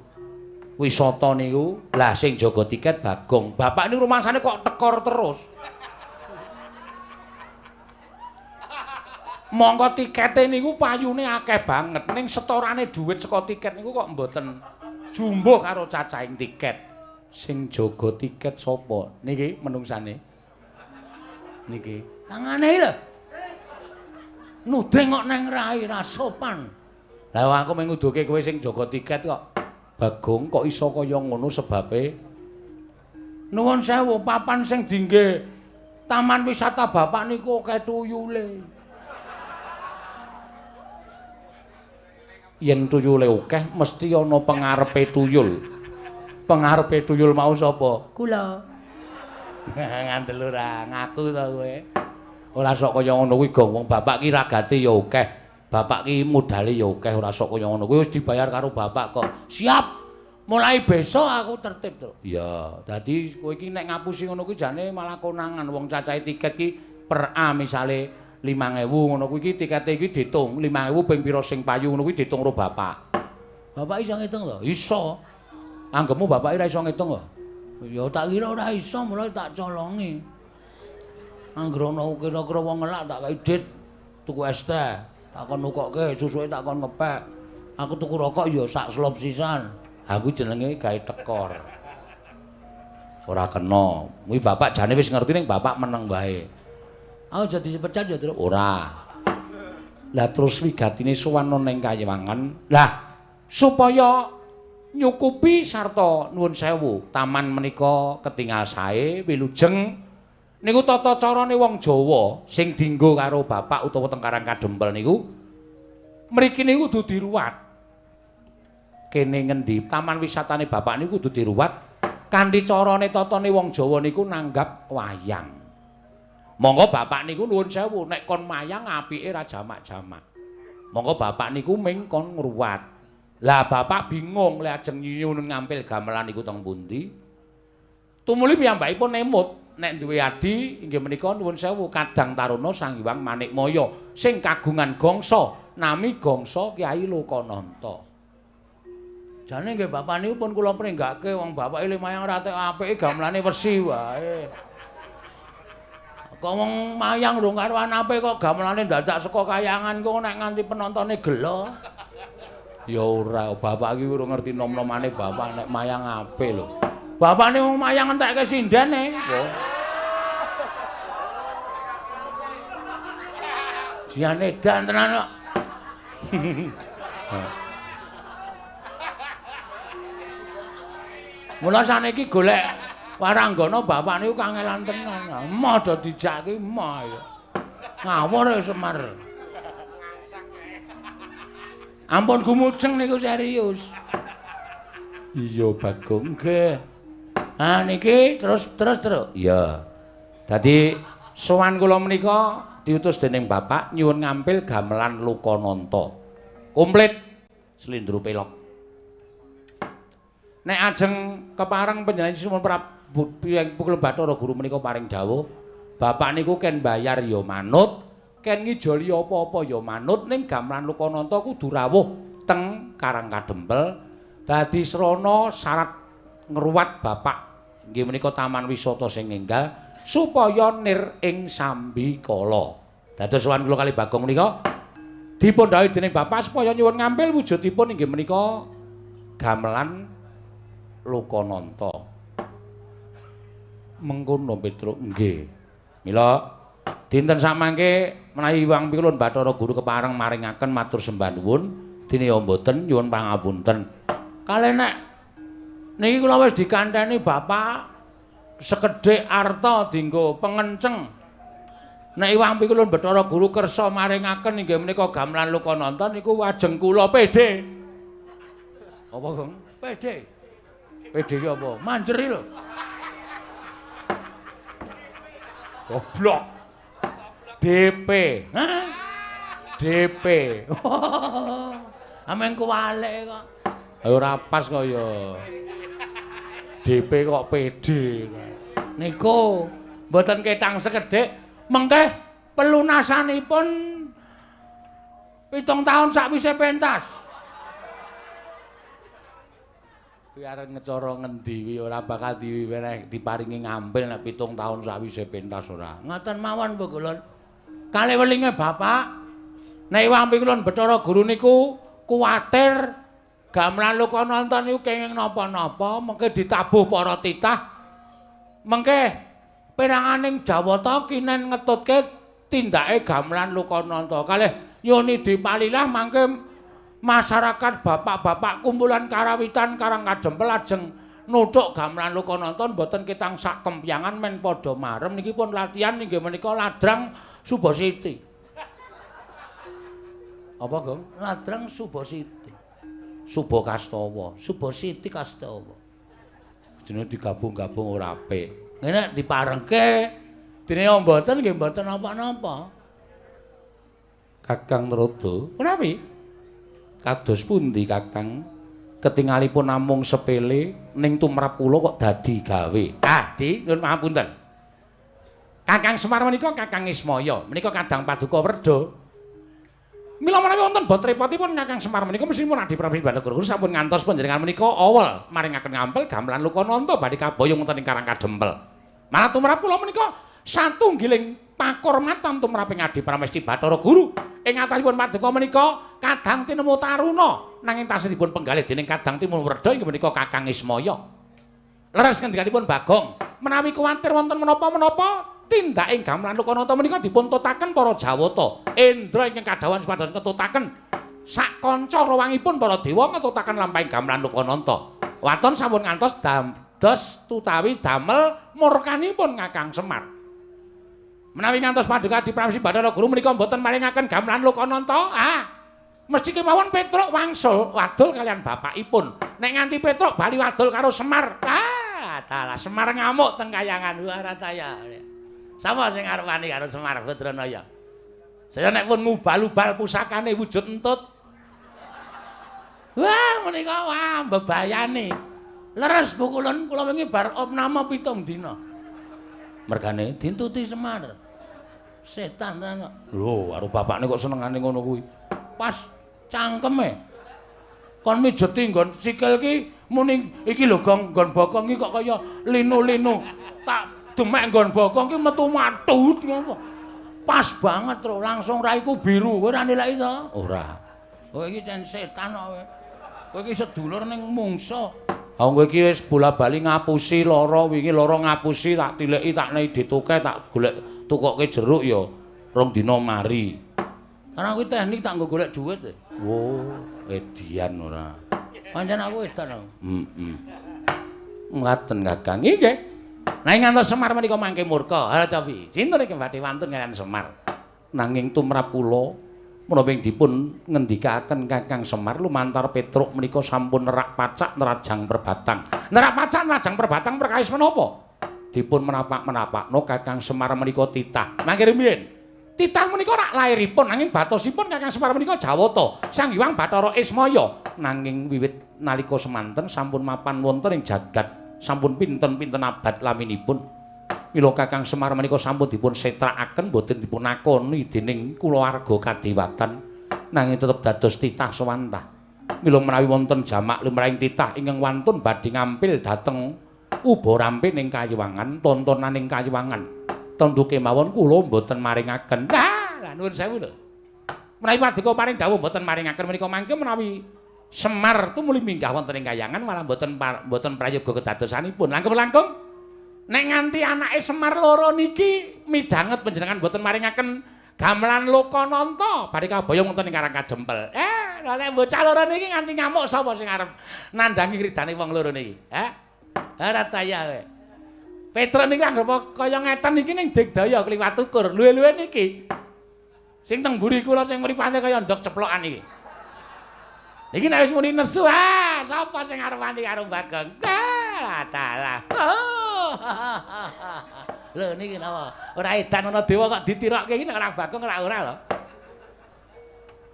wisata niku. Lah sing jaga tiket Bagong. Bapak niku rumangsane kok tekor terus. Mongko tikete niku payune akeh banget ning setorane dhuwit saka tiket niku kok mboten jumbuh karo cacahing tiket. Sing jaga tiket sapa? Niki menungsane. Niki. Tangane lho. Nuding kok neng rai ra sopan. Lah aku mung nguduke kowe sing jaga tiket kok. Bagong kok iso kaya ngono sebabe? Nuwun sewu, papan sing dingge taman wisata bapak niku akeh tuyule. Yen tuyule akeh mesti ana pengarepe tuyul. Pengarepe tuyul mau sapa? Kula. Ngandel ora ngaku to kowe. Ora sok kaya ngono kuwi Gong, wong bapak ki ragate ya akeh. Bapak ki modale ya akeh, ora sok kaya ngono kuwi wis dibayar karo bapak kok. Siap. Mulai besok aku tertib, Truk. Iya, dadi kowe iki nek ngapusi ngono kuwi jane malah konangan wong cacahe tiket ki per A misale 5.000 ngono kuwi iki tikete iki diitung 5.000 ping pira sing payu ngono kuwi diitung karo bapak. Bapak iso ngitung to? Iso. Anggepmu bapak ora iso ngitung kok? Ya tak kira ora iso, mulai tak colongi. Anggere ana kira-kira wong ngelak tak kei dit tuku es teh, tak kon nukokke, susuke tak kon ngepek. Aku tuku rokok ya sak slop sisan. Ha kuwi jenenge gawe tekor. Ora kena. Kuwi bapak jane wis ngerti ning bapak meneng wae. Aku jadi dipecat ya, Truk? Ora. Lah terus wigatine sowan ning Kayewangan. Lah supaya nyukupi sarta nuwun sewu, taman menika ketingal sae wilujeng niku tata carane wong Jawa sing dienggo karo bapak utawa teng Karang Kadempel niku mriki niku kudu diruwat. Kene ngendi taman wisatane bapak niku kudu diruwat kanthi carane tatane wong Jawa niku nanggap wayang. Monggo bapak niku nuwun sewu nek kon mayang apike ra jamak-jamak. Monggo bapak niku ming kon ngruwat. Lah bapak bingung lek ajeng nyuwun ngampil gamelan niku teng pundi. Tumuli piyambakipun emut nek duwe adi inggih menika nuwun sewu Kadang Taruna Sang Hyang Manikmaya sing kagungan gangsa nami gangsa Kyai Lokananta. Jane nggih bapak niku pun kula pringgake wong bapake mayang ora tek apike gamelane wesi wae. Kok wong mayang rung karuan apik kok gamelane dadak saka kayangan kok nek nganti penontone gelo. Ya ora, bapak iki urung ngerti nom-nomane bapak nek mayang apik lho. Bapakne wong mayang entekke sindene. Jian edan tenan kok. Mula saniki golek waranggana bapak niku kangelan tenan. Emoh do dijak ki emoh ya. Ngawur ya Semar. Ampun gumujeng niku serius. Iya Bagong. Nggih. Ah niki terus. Iya. Dadi sowan kula menika diutus dening bapak nyuwun ngampil gamelan Lokananta. Komplit slendro pelok. Nek ajeng kepareng panjenengan Sunan Prabu Pukul Bathara Guru menika paring dawuh, bapak niku ken bayar ya manut, ken ngijoli apa-apa ya manut, ning gamelan Lokananta kudu rawuh teng Karang Kadempel dadi srana syarat ngruwat bapak inggih menika taman wisata sing enggal supaya nir ing sambikala. Dados sowan kula kali Bagong menika dipun dawuhi dening bapak supaya nyuwun ngampil wujudipun inggih menika gamelan Lokananta. Mengkono Petruk nggih. Mila dinten samangke menawi Hyang Pikulun Bathara Guru kepareng maringaken matur sembah nuwun, dene ya mboten nyuwun pangapunten. Kalih nek niki kula wis dikanteni bapak sekedhik arta dienggo pengenceng. Nek Hyang Pikulun Bathara Guru kersa maringaken inggih menika gamelan Lokananta niku wajeng kula PD. Apa, Gong? PD. PD ki apa? Manjeri lho. Goblok. DP. Hah? DP. Amen kuwalik kok. Ora pas kok ya. DP kok PD. Niku mboten ketang sekedhik, mengke pelunasanipun 7 taun sakwise pentas. Kuwi arep ngecara ngendi kuwi ora bakal diweneh diparingi ngampil nek 7 taun sakwise pentas ora. Ngoten mawon Bu Kulun. Kalih welinge bapak, nek Hyang Pikulun Bathara Guru niku kuwatir gamelan Lokananta niku kenging napa-napa, mengke ditabuh para titah, mengke peranganing Jawata kinen ngetutke tindake gamelan Lokananta. Kalih nyuni dipalilah mangke masyarakat bapak-bapak kumpulan karawitan Karang Kadempel ajeng nuthuk gamelan Lokananta mboten ketang sak kempyangan men padha marem. Niki pun latihan inggih menika ladrang Subasiti. Apa, Gong? Ladrang Subasiti. Subakastawa, Subasiti Kastawa. Jenenge digabung-gabung ora apik. Ngene diparengke dene mboten nggih mboten napa-napa. Kakang Narada, menawi kados pundi Kakang? Ketingalipun namung sepele ning tumrap kula kok dadi gawe. Ah, Di, nyuwun pangapunten. Kakang Semar menika Kakang Ismaya, menika kadang paduka werda. Mila menawi wonten bot repotipun Kakang Semar menika mesthipun Adi Prabu Bathara Guru sampun ngantos panjenengan menika awel maringaken ngampil gamelan Lokananta badhe kaboyong wonten ing Karang Kadempel. Malah tumrap kula menika satunggiling pakurmatan tumraping Adi Pramesti Bathara Guru. Ing atasipun paduka menika kadang tinemu taruna nanging tasih dipun penggalih dening kadang timun werda inggih menika Kakang Ismaya. Leres ngendikanipun Bagong, menawi kuwatir wonten menapa-menapa tindak ing gamelan Lokananta menika dipun tutaken para Jawata. Indra ingkang kadhawuhan supados ngetutaken sak kanca rawangipun para dewa ngetutaken lampahing gamelan Lokananta. Waton sampun ngantos dados tutawi damel murkanipun Kakang Semar. Menawi ngantos paduka Adi Pramesti Bathara Guru menika mboten maringaken gamelan Lokananta, ah mesti kemawon Petruk wangsul wadul kalian bapakipun. Nek nganti Petruk bali wadul karo Semar, ah dalah Semar ngamuk teng kayangan Warataya. Sapa sing arep wani karo Semar Badranaya? Saya nek pun ngubal-ubal pusakane wujud entut. Wah, menika wah bebayane. Leres Bu Kulun, kula wingi bar opname 7 dina. Mergane dintuti Semar. Setan tenan kok. Lho, karo bapakne kok senengane ngono kuwi. Pas cangkeme. Kon mijeti nggon sikil ki muni iki lho Gong, nggon bokong iki kok kaya linu-linu. Tak demek nggon bokong ki metu matut ngono. Pas banget tro, langsung raiku biru. Kowe ora nilai to? Ora. Kowe iki cen setan kok kowe. Kowe iki sedulur ning mungsa. Ha kowe iki wis bola-bali ngapusi lara, wingi lara ngapusi tak tileki tak nei dituke tak golek tukoke jeruk ya rong dina mari. Karena kuwi teknik tak nggo golek dhuwit. Wo, edian ora. Pancen aku edan aku. Heeh. Ngaten Kakang. Nggih. Nah ngantos Semar menika mangke murka. Ha cobi. Sinten iki badhe wantun kaliyan Semar? Nanging tumrap kula menapa ing dipun ngendikaken Kakang Semar lumantar Petruk menika sampun nerak pacak nerajang perbatang. Nerak pacak nerajang perbatang perkawis menapa? Dipun menapak-menapakno Kakang Semar menika titah. Mangke rumiyin. Titah menika rak lairipun nanging batosipun Kakang Semar menika Jawata, Sang Hyang Bathara Ismaya. Nanging wiwit nalika semanten sampun mapan wonten ing jagat, sampun pinten-pinten abad laminipun. Mila Kakang Semar menika sampun dipun setrakaken boten dipun akoni dening kulawarga kadewatan, nanging tetep dados titah sewantah. Mila menawi wonten jamak lumrahing titah ingkang wantun badhe ngampil dhateng uba rampe ning kayiwangan, tontonan ing kayiwangan. Tentu kemawon kula mboten maringaken. Lah, lah nuwun sewu lho. Menawi pardika paring dawuh mboten maringaken menika mangke menawi Semar tumuli minggah wonten ing kayangan malah mboten mboten prayoga kedadosanipun. Langkung-langkung nek nganti anake Semar loro niki midhanget panjenengan mboten maringaken gamelan Lokananta badhe kaboyong wonten ing Karang Kadempel. Lah nek bocah loro niki nganti ngamuk sapa sing arep nandhangi ridane wong loro niki? Hah? Ora taya kowe. Petruk niki anggep kaya ngeten iki ning digdaya kliwat ukur. Luwe-luwe niki. Sing teng mburi kula sing mripate kaya ndok ceplokan iki. Iki nek wis muni nesu, ah, sapa sing arep wani karo Bagong? Ah, dalah. Oh. Lho niki napa? Ora edan ana dewa kok ditirokke iki nek ora Bagong ora ora lho.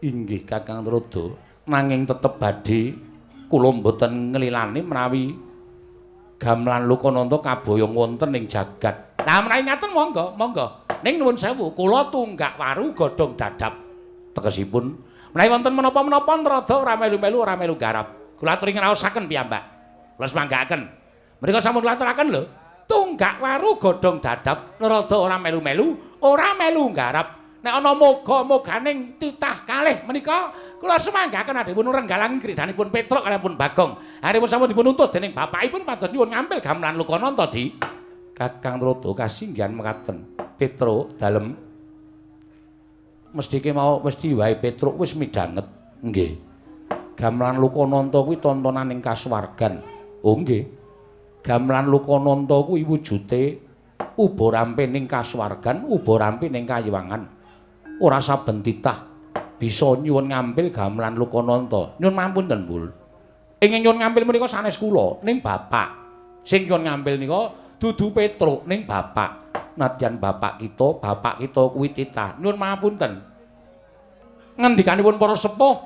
Inggih Kakang Trada, nanging tetep badhe kula mboten nglilani menawi gamelan Lokananta kaboyong wonten ing jagat. Lah menawi ngaten monggo, monggo. Ning nuwun sewu, kula tunggak waru godhong dadap. Tegesipun menawi wonten menapa-menapa Trada ora melu-melu ora melu garap. Kula aturi ngraosaken piyambak. Kula semanggaaken. Menika sampun kula aturaken lho. Tunggak waru godhong dadap, Trada ora melu-melu, ora melu garap. Nek ana moga-moganing titah kalih menika kula semanggaken adhipun renggalang kridanipun Petruk kaliyan Bagong. Aripun sampun dipun utus dening bapakipun pados nyuwun ngampil gamelan Lokananta di Kakang Trada kasinggihan mekaten. Petruk dalem mesthike mau mesti wae Petruk wis midhanget. Nggih. Gamelan Lokananta kuwi tontonan ing kasuwargan. Oh nggih. Gamelan Lokananta kuwi wujude uba rampe ning kasuwargan, uba rampe ning kayiwangan. Ora saben titah bisa nyuwun ngampil gamelan Lokananta. Nyuwun mampunten, Bul. Ingkang nyuwun ngampil menika sanes kula, ning bapak. Sing nyuwun ngampil nika dudu Petruk, ning bapak. Nadyan bapak kita kuwi titah. Nyuwun mapunten. Ngendikanipun para sepuh,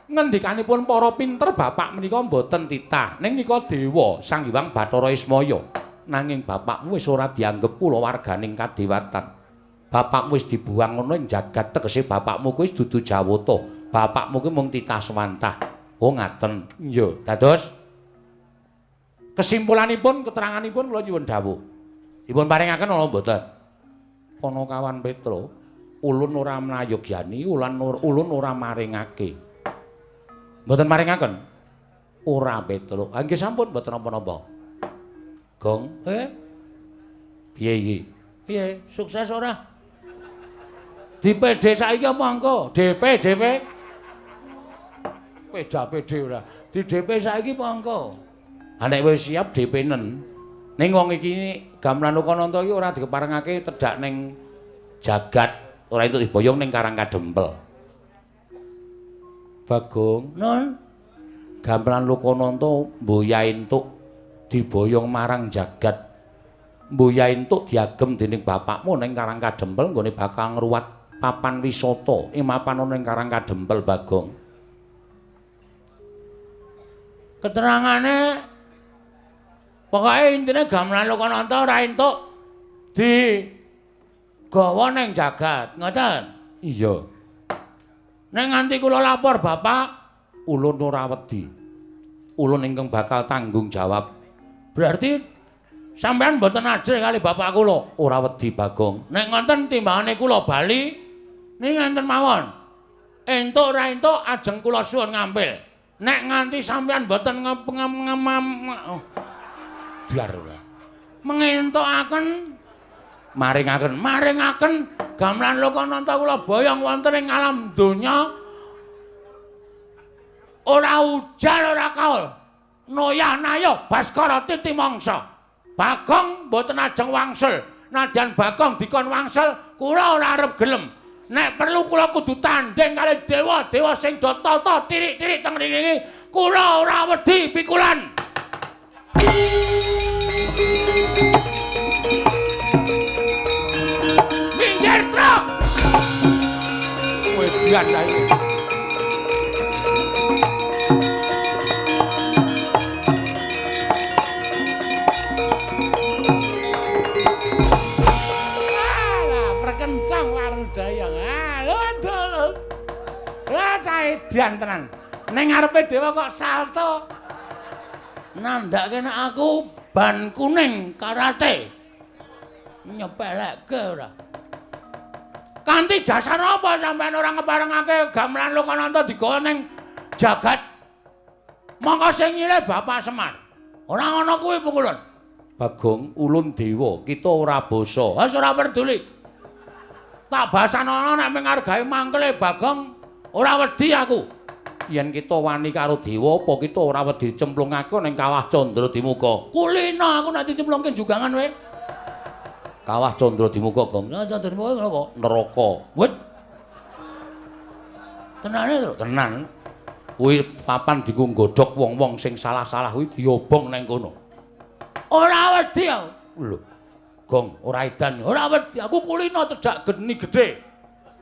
ngendikanipun para pinter bapak menika mboten titah. Ning nika dewa Sang Hyang Bathara Ismaya. Nanging bapakmu wis ora dianggep kulawarganing kadewatan. Bapakmu wis dibuang ana ing jagat, tegese bapakmu kuwi dudu Jawata. Bapakmu kuwi mung titah swantah. Oh ngaten. Iya, dados kesimpulanipun, keteranganipun kula nyuwun dawuh. Dipun paringaken ana mboten? Panakawan Petruk, ulun ora mlayogyani, ulun ora maringake. Mboten maringaken? Ora Petruk. Ha nggih sampun mboten napa-napa. Gong, piye iki? Piye? Sukses ora? Di PD saiki apa engko? DP, DP. Peda PD ora. Di DP saiki apa engko? Ha nek wis siap DP-nen. Ning wong iki gamelan Lokananta iki ora dikeparengake tedhak ning jagat, ora entuk diboyong ning Karang Kadempel. Bagong, nun, gamelan Lokananta mboya entuk diboyong marang jagat. Mboya entuk diagem dening bapakmu ning Karang Kadempel nggone bakal ngruwat papan wisata ing mapan ana ing Karang Kadempel, Bagong. Keterangane pokoke intine gamelan Lokananta ora entuk di gawa ning jagat, ngoten? Iya. Nek nganti kula lapor bapak, ulun ora wedi. Ulun ingkang bakal tanggung jawab. Berarti sampean mboten ajrih kali bapak kula? Ora wedi, Bagong. Nek ngoten timbangane kula bali niki ngenten mawon. Entuk ora entuk ajeng kula suwun ngampil. Nek nganti sampean mboten biar ora. Mengentukaken maringaken maringaken gamelan Lokananta kula boyong wonten ing alam donya ora ujar ora kaul. Noyah nayoh Baskara titi mangsa. Bagong mboten ajeng wangsul. Nadyan Bagong dikon wangsul, kula ora arep gelem. Nek perlu kula kudu tandhing kali dewa-dewa sing do tata tirik-tirik teng mriki. Kula ora wedi pikulan. Minggir, Truk! Edan saiki. Alah, perkencang Warudaya. Ah, lho lho. Lah cah edan tenan. Ning ngarepe dewa kok salto. Nandhake nek aku ban kuning karate. Nyepelekke ora. Kanthi dasar apa sampean ora ngeparengake gamelan Lokananta digawa ning jagat? Mongko sing nyilih Bapak Semar. Ora ana kuwi pukulun. Bagong ulun dewa, kita ora basa. Wis ora peduli. Tak basanono nek mung ngargae mangkele Bagong ora wedi aku. Yen kita wani karo dewa, apa kita ora wedi cemplungake ning Kawah Candra Dimuka? Kulino aku nek dicemplungke jugangan kowe. Kawah Candra Dimuka, Gong. Candra Dimuka napa? Neraka. Wet. Tenane to? Tenan. Kuwi papan dienggo nggodhog wong-wong sing salah-salah kuwi diobong nang kono. Ora wedi aku. Lho. Gong, ora edan. Ora wedi. Aku kulino cedhak geni gedhe.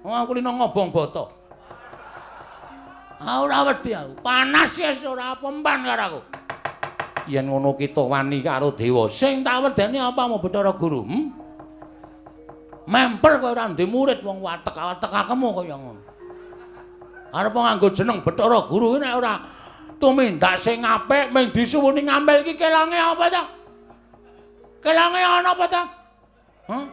Wong aku kulino ngobong bata. Ah, ora wedi aku. Panas wis ora pempan karo aku. Yen ngono kita wani karo dewa. Sing tak wedeni apa mau Bathara Guru? Memper kowe ora ndek murid wong watek-watekakemu kaya ngono. Arep nganggo jeneng Bathara Guru nek ora tumindak sing apik mung disuwuni ngambil iki kelonge apa ta? Kelonge ana apa ta? Hah?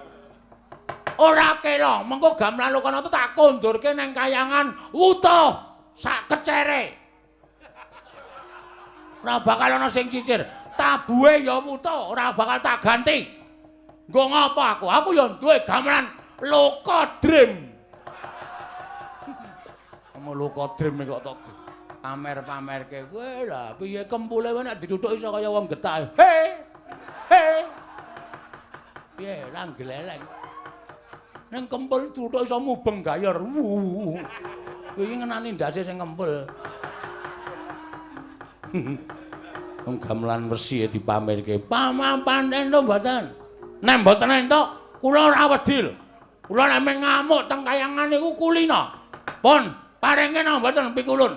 Ora kelong, mengko gamelan Lokananta tak kondurke nang kayangan wutuh sak kecere. Ora bakal ana sing cicir. Tabuhe ya wutuh, ora bakal tak ganti. Nggo ngapa aku? Aku ya duwe gamelan Loka Dream. Kamu Loka Dream kok tok pamer-pamerke. Kowe lah piye kempule kowe nek dituthuk iso kaya wong getah. He. He. Piye ra gleleng. Ning kempul tuthuk iso mubeng gayor. Kowe iki ngenani ndase sing kempul. Wong gamelan resi dipamerke. Pamapan entuk mboten? Nek mboten entuk, kula ora wedi lho. Kula nek mung ngamuk teng kayangan niku kulina. Pun, paringke napa mboten pikulun?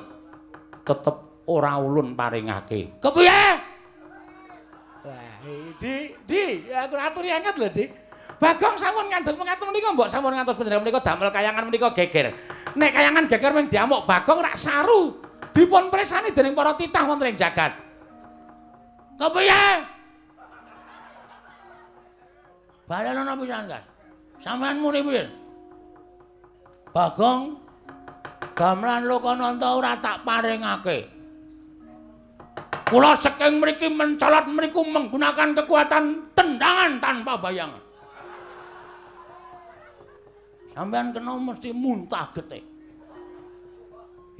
Tetep ora ulun paringake. Kepiye? Wah, Di, aku aturi anget lho, Di. Bagong sampun ngantos mekaten menika mbok sampun ngantos panjenengan menika damel kayangan menika geger. Nek kayangan geger mung diamuk Bagong rak saru. Dipun presani dening para titah wonten ing jagat. Kepiye? Balen ana pisan, Gas. Sampeyan muni piye? Bagong gamelan Lokananta ora tak paringake. Kula saking mriki mencolot mriku menggunakan kekuatan tendangan tanpa bayangan. Sampeyan kena mesti muntah getih.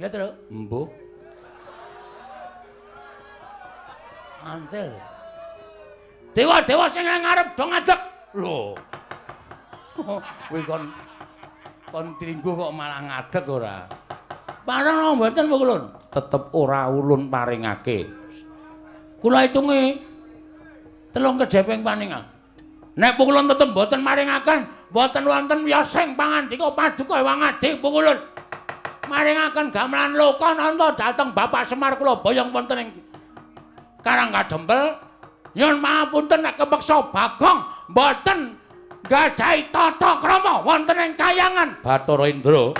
Ya, Tru? Embuh. Antil. Dewa-dewa sing nang ngarep do ngadeg. Lho. Kuwi kon tringgo kok malah ngadeg ora? Pareng mboten pukulun. Tetep ora ulun paringake. Kula hitungi telung kejeping paningal. Nek pukulun tetep mboten maringaken, mboten wonten wiyosing pangandika paduka Ewang Adi pukulun. Maringaken gamelan Lokananta dhateng Bapak Semar kula boyong wonten ing Karang Kadempel. Nyuwun pangapunten nek kepeksa Bagong mboten nggadahi tata krama wonten ing kayangan Bathara Indra.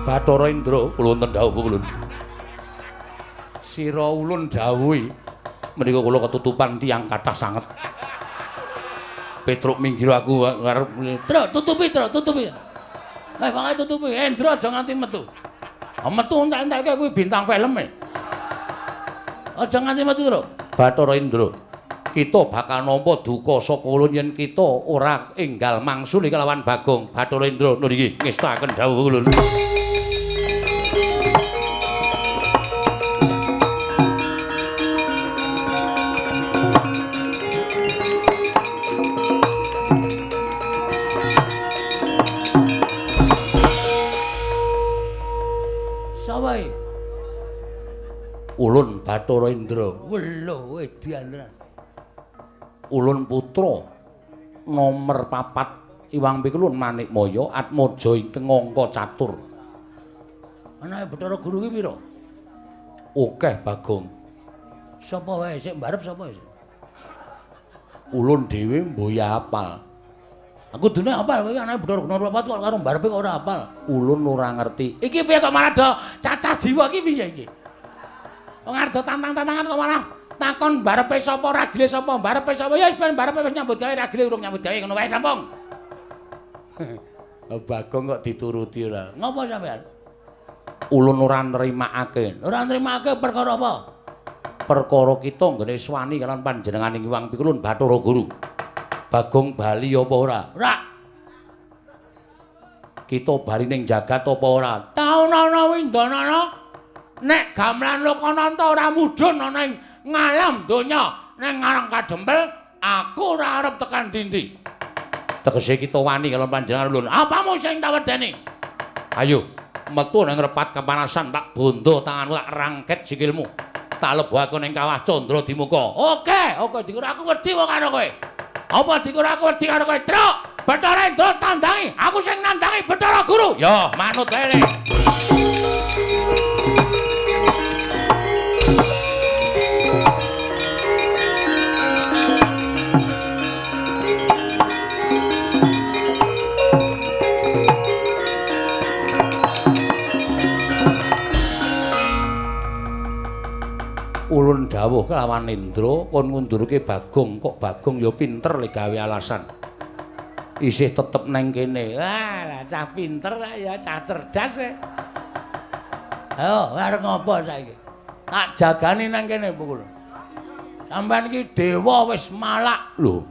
Bathara Indra, kula wonten dawuh kula. Sira ulun dawuhi menika kula ketutupan tiyang kathah sanget. Petruk minggir aku arep Truk tutupi, Truk tutupi. Eh, pokoke tutupi. Endra aja nganti metu. Metu entek-enteke kuwi bintang film e. Aja nganti metu, Truk. Bathara Indra, kita bakal nampa duka saka ulun yen kita ora enggal mangsuli kelawan Bagong. Bathara Indra niki ngestakaken dawuh ulun. Ulun Bathara Indra. Welo edan tenan. Ulun putra nomer 4 Iwang Pikulun Manikmaya Atmaja ingkang angka catur. Anake Bathara Guru ki pira? Akeh Bagong. Sapa wae sik mbarep sapa sik? Ulun dhewe mboya apal. Aku dene apal kowe anake Bathara Guru 4 kok karo mbarepe kok ora apal. Ulun ora ngerti. Iki piye kok malah do cacah jiwa iki piye iki? Wong arep do tantang-tantangan kok malah takon mbarepe sapa ragile sapa mbarepe sapa ya wis ben mbarepe wis nyambut gawe ragile urung nyambut gawe ngono wae sampung. Bagong kok dituruti ora. Ngopo sampean? Ulun ora nrimakake. Ora nrimakake perkara apa? Perkara kita nggone swani kalian panjenenganing Hyang Pikulun Bathara Guru. Bagong bali apa ora? Ora. Kita bali ning jagat apa ora? Taunana windanana nek gamelan Lokananta ora mudhun ana ing ngalam donya ning ngarang kadempel aku ora arep tekan dindi. Tegese kita wani kalian panjenengan ulun. Apamu sing tak wedeni? Ayo metu nang repat kepanasan tak bondo tanganmu tak rangket sikilmu. Tak lebokake ning kawah Candra Dimuka. Oke, oke dikira aku wedi kok karo kowe. Apa dikira aku wedi karo kowe? Truk, Bathara Indra tandangi, aku sing nandangi Bathara Guru. Yo, manut wae le. Ulun dawuh kelawan Indra kon ngundurke Bagong, kok Bagong ya pinter le gawe alasan. Isih tetep neng kene. Wah, lah cah pinter ya, cah cerdas e. Ayo, arep ngopo saiki? Tak jagani nang kene pukul. Sampeyan iki dewa wis malak. Lho,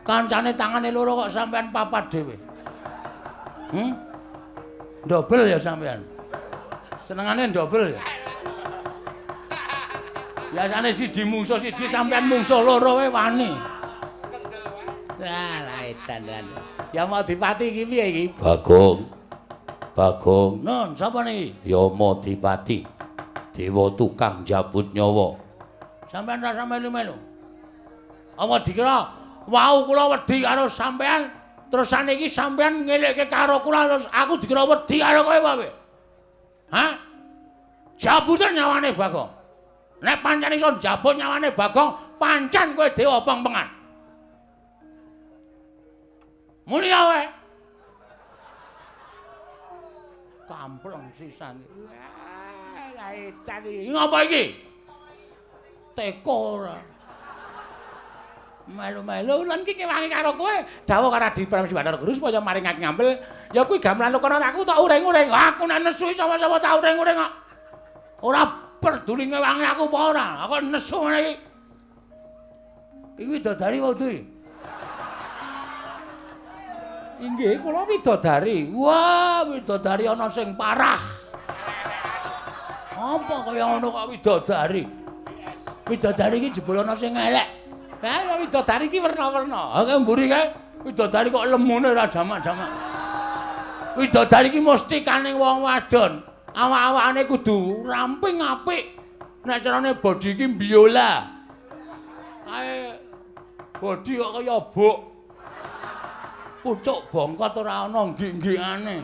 kancane tangane loro kok sampeyan papat dhewe. Dobel ya sampeyan. Senengane dobel ya. Biasane siji mungsuh siji sampean mungsuh loro wae wani. Lah lah edan tenan. Ya mau dipati iki piye iki? Bagong. Bagong. Nun, sapa niki? Yama Dipati. Dewa tukang jabut nyawa. Sampean ra melu-melu. Apa dikira wau kula wedi karo sampean terus saniki sampean ngelekke karo kula terus aku dikira wedi karo kowe apa piye? Hah? Jabuten nyawane Bagong. Nek pancen iso njabut nyawane Bagong, pancen kowe dewa pengpengan. Muni wae. Kampleng sisan. Wah, lah edan iki. Ngapa iki? Teko ora. Melu-melu lan iki kewangi karo kowe. Dawuh karo Adi Pramesti Bathara Guru supaya maringake ngampil. Ya kuwi gamelan Lokananta aku tak uring-uring. Aku nek nesu sapa-sapa tak uring-uring kok. Ora peduli ngewangi aku apa ora? Aku nesu ngene iki. Iki widodari apa duwi? Inggih, kula widodari. Wah, widodari ana sing parah. Apa kaya ngono kok widodari? Widodari iki jebul ana sing elek. Ha, widodari iki werna-werna. Ha, kae mburi kae widodari kok lemune ora jamak-jamak. Widodari iki mesti kaning wong wadon. Awak-awakane kudu ramping apik. Nek carane body iki biola. Kae body kok kaya buk. Pucuk bongkot ora ana nggik-nggikane.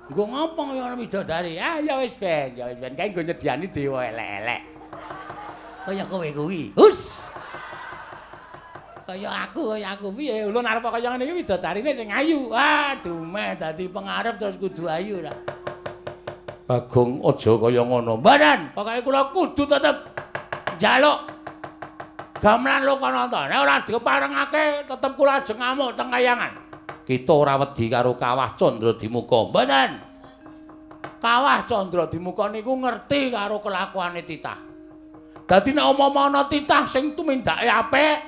Nggo ngopo kaya ana widodari? Ah ya wis ben, ya wis ben kae nggo nyediani dewa elek-elek. Kaya kowe kuwi. Hus. Kaya aku piye? Ulun arep kaya ngene iki widodarine sing ayu. Ah, dumeh dadi pengarep terus kudu ayu ora. Bagong aja kaya ngono. Mboten, pokoke kula kudu tetep njaluk gamelan Lokananta. Nek ora diparengake tetep kula ajeng ngamuk teng kayangan. Kita ora wedi karo Kawah Candra Dimuka. Mboten. Kawah Candra Dimuka niku ngerti karo kelakuane titah. Dadi nek umpama ana titah sing tumindake apik,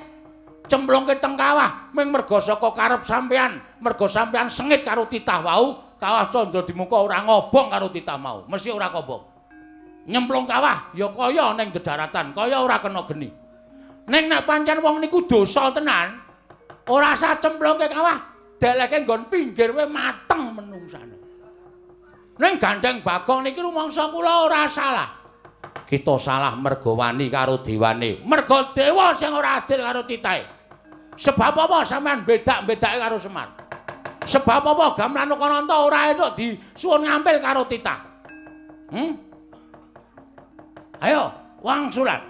cemplungke teng kawah ming merga saka karep sampean, merga sampean sengit karo titah wau, Kawah Candra Dimuka ora ngobong karo titah mau, mesti ora kobong. Nyemplung kawah ya kaya ning dedaratan, kaya ora kena geni. Ning nek pancen wong niku dosa tenan, ora sah cemplungke kawah, deleke nggon pinggir wae mateng menungsane. Ning gandeng Bagong niki rumangsa kula ora salah. Kita salah merga wani karo dewane. Merga dewa sing ora adil karo titahe. Sebab apa sampean bedak-bedake karo Semar? Sebab apa gamelan Lokananta ora entuk disuwun ngampil karo titah? Ayo, wangsulan.